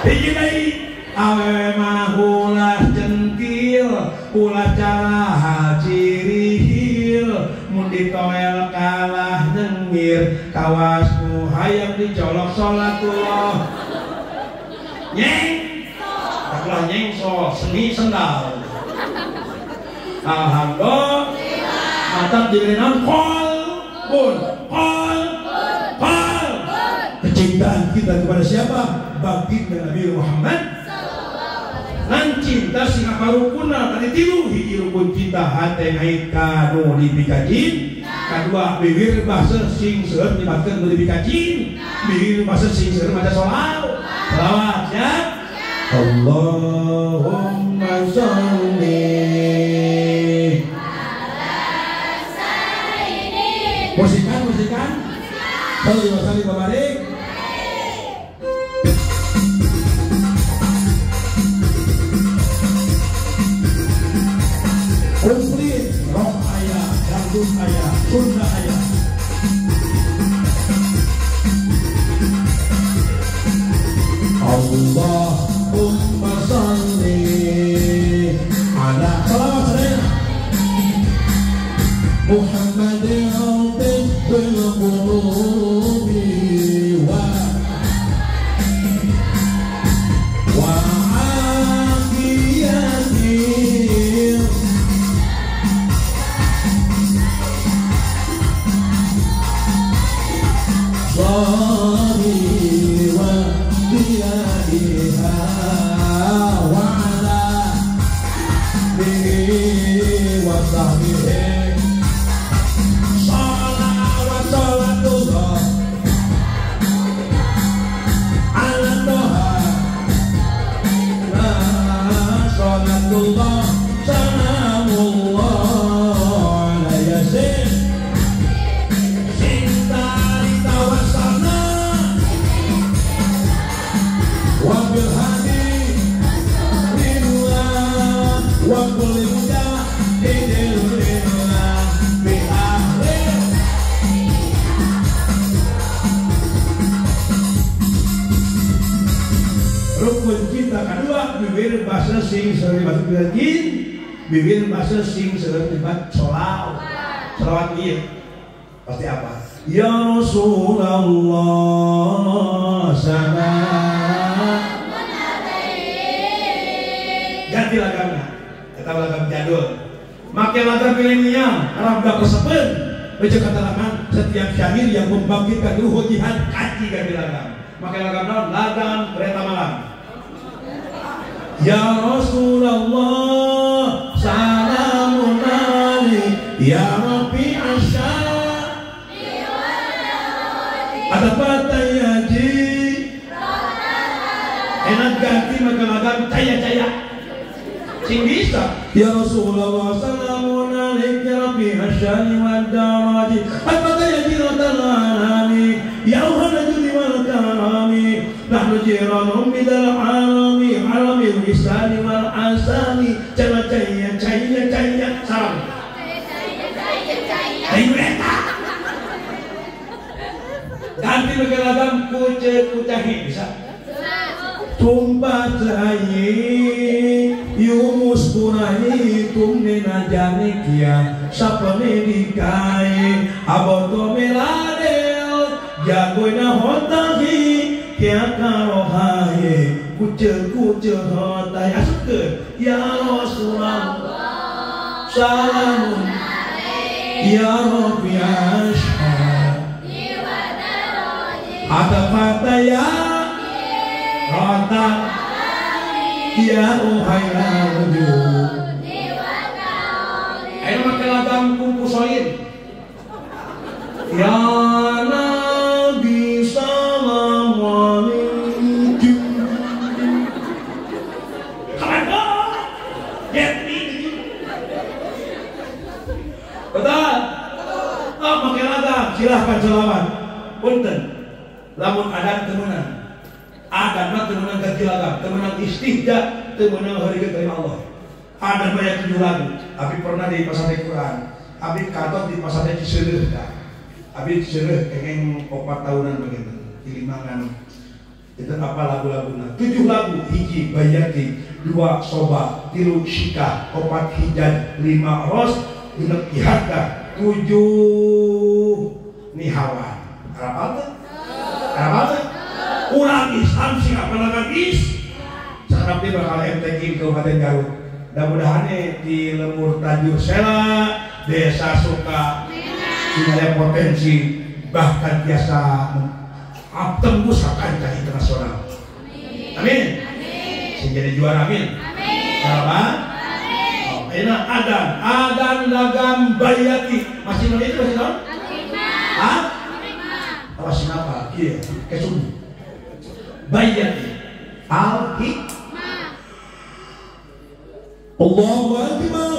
Hiji deui awewe mah ulah cengkil ulah caraha cirihil mun ditoel kalah nyengir kawas nu hayang dicolok salatullah. Nyeng taklah nyengsol seni sendal. Alhamdulillah mantap diberi kol pun kol kol. Kecintaan kita kepada siapa? Baginda Nabi Muhammad. Nan cinta sing aparukuna tadi tilu hiji rukun cinta hate ngait ka nu dipikajin, kadua bibir bahasa sing seueur nyebatkeun nu dipikajin, bibir bahasa sing seueur maca sholawat. Sholawat siap. Allahumma sholli ala sayyidina. Musikan, musikan. Salli wa sallim wa barik. Komplit roh ayah, dangdut ayah, Sunda ayah. Allahumma sholli ala salawat sayyidina Muhammadin tibbil qulubi wa afiyatil shari wa diyaiha wa ala alihi wa sahbihi. Sholawat sholatullah ala toha sholatullah salamullah ala yasin. Cinta ditawassalna wabil hadi lillah wa kulli mujahidin lillah bi ahli. Rukun cinta kedua bibir bahasa sing sering baca jin, bibir bahasa sing sering baca sholawat. Sholawat ieu pasti apa? Ya Rasulullah salam. Ganti lagamnya, kata lagam jadul. Make lagam milenial, Arab gak kesepen. Baca kata lagam, setiap syair yang membangkitkan ruh jihad kaji ganti lagam. Make lagam naon? Lagam kereta malam. Ya Rasulullah salamun alaik ya Rabbi asya ada patayaji. Enak ganti maka lagam caya-caya sing bisa. Ya Rasulullah salamun alaik ya Rabbi asyani wa daraji atbatayaji ratal alami ya uhana judi wal karami nahnu jiranum bidal alami alamil hisani wal asani caya caya caya caya salam caya caya. Ganti pakai lagam kuce kucahi bisa. Tumpa cahayi yumus kunahi tumne najane kia sapne dikai aboto meladel jagoina hotahi kia karohaye kuce kuce hotahi asupkeun ya Rasulullah salamun ya Rabbi ashhad ada fataya rota ya uhaila wujud. Ayo pakai lagam kumpusoin. Ya Nabi salam alaikum. Keren banget. Betul. Oh, pakai lagam, silahkan selawat. Punten. Lamun adan temenan. Adan mah temenan ganti lagam, temenan istihda, temenan harga terima Allah. Ada banyak 7 lagu. Abi pernah di pasar Quran. Abi kantor di pasar Ciseureuh dah. Abi Ciseureuh kengeng 4 tahunan begitu. Di Limangan. Itu apa lagu-laguna? 7 lagu. 1 Bayati, 2 Soba, 3 Syikah, 4 Hijaz, 5 Ros, 6 Ihaddah, 7 Nihawan. Arapal teh? Arapal teh? Urang Islam sing apalagan is. Sakarep dia bakal MTQ di Kabupaten Garut. Mudah-mudahan di Lemur Tajur Sela, Desa Suka, punya potensi bahkan biasa tembus ke kancah internasional. Amin. Sing jadi juara amin. Amin. Oh, enak adan, adan lagam bayati. Masih non itu masih non? Hah? Apa sih apa? Iya, kesubuh. Bayati al hikmah. Allahu Akbar.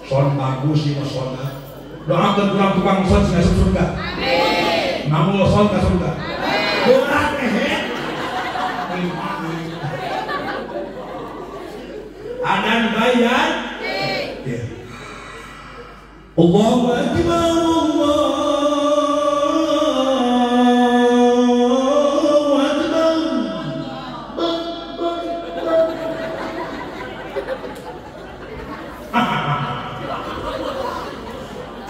Son bagus sih mas sona. Doakan kurang tukang son sih masuk surga. Amin. Namun son masuk surga. Doa Adan bayan. Ya. Allahu Akbar. Allahu Akbar.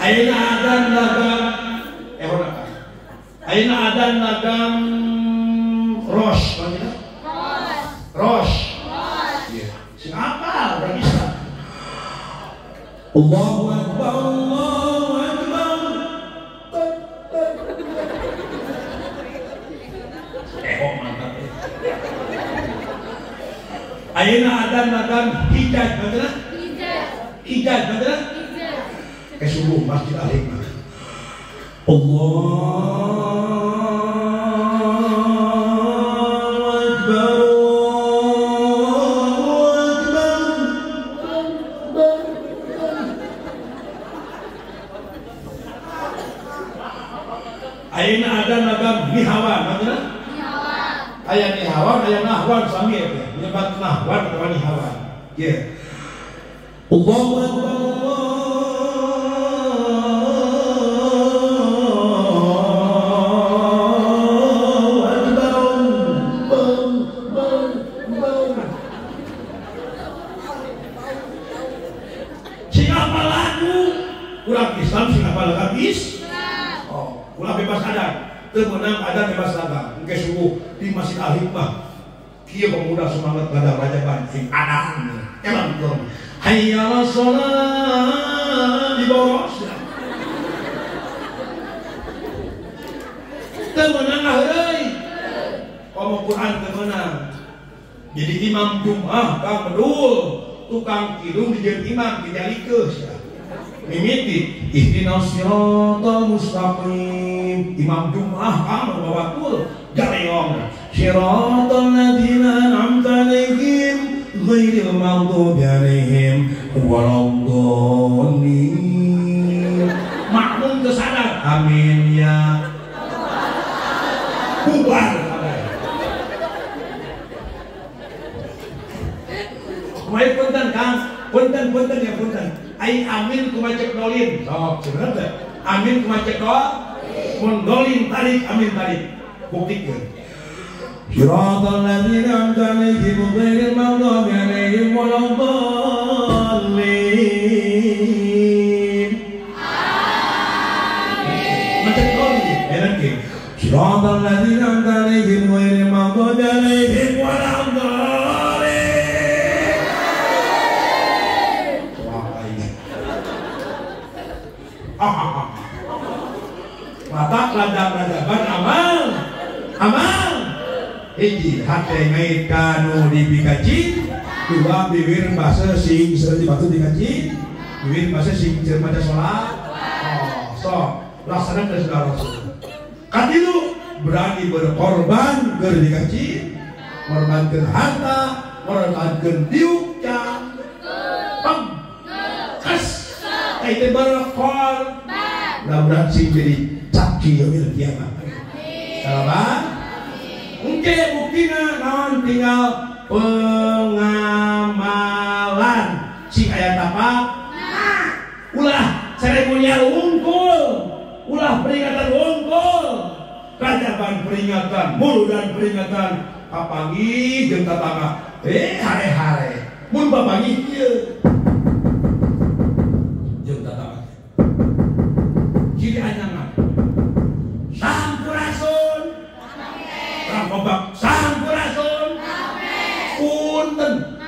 Aina adan lagam Aina adan lagam Rosh, namanya? Rosh. Iya. Sing apal orang Islam. Allahu Akbar, Allahu Akbar. Mantap. Aina adan lagam Hijaz, betul? Hijaz. Hijaz, betul? Kesubuh Masjid Al Hikmah. Allahu Akbar, Allahu Akbar. Aina adan lagam nihawan, maksudnya? Nihawan. Aya nihawan, aya nahwan sami ya. Nyebat nahwan atau nihawan. Ya. Allahu Akbar. Temenang ada bebas lagang. Engke subuh di Masjid Al Hikmah. Kieu pemuda semangat pada rajaban sing adan. Emang dong. Hayya 'alas shalah di boros. Temenang heureuy. Komo Quran temenang. Jadi imam Jumat kang bedul, tukang kidung dijieun imam dijalikeun sia. Mimiti ihdinas siratal mustaqim. Imam Jumat kang bawatul gareong. Siratal ladzina an'amta 'alaihim ghairil maghdubi 'alaihim waladdallin. Makmum teu sadar. Amin ya. Bubar. Kumaha punten Kang? Punten punten ya punten. Aing amin kumaha cek dolin. Sok sebenarnya teh. Amin kumaha cek dol? Mun dolin tarik amin tarik. Buktikeun. Siratal ladzina an'amta 'alaihim ghairil maghdubi 'alaihim waladdallin. Amin. Macet dolin enak ge. Siratal ladzina an'amta 'alaihim ghairil maghdubi 'alaihim waladdallin. Mata ladang-ladaban amal amal hiji hate ngait kanu dipikaci dua bibir basa sing sering dibatu dikaci bibir basa sing maca sholat. Oh, so laksanakan sudah Rasul katilu berani berkorban keur dikaci ngorbankeun harta ngorbankeun diuk pem kas itu berkorban. Mudah-mudahan sing jadi saksi yaumil kiamat. Salapan. Engke buktina naon tinggal pengamalan. Cing aya tapak. Ulah seremonial wungkul, ulah peringatan wungkul. Rajaban peringatan, muludan peringatan, kapanggih jeung tatangga. Hare-hare. Mun bapanggih kieu. Jeung tatangga. Ciri anyangan. Sampurasun. Rambobak sampurasun. Punten.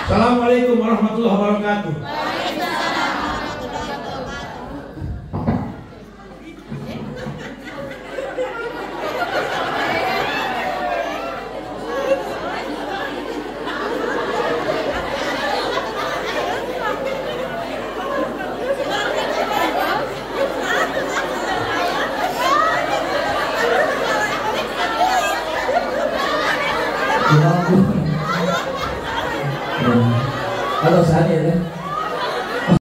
Assalamualaikum warahmatullahi wabarakatuh. Kalau saatnya ya.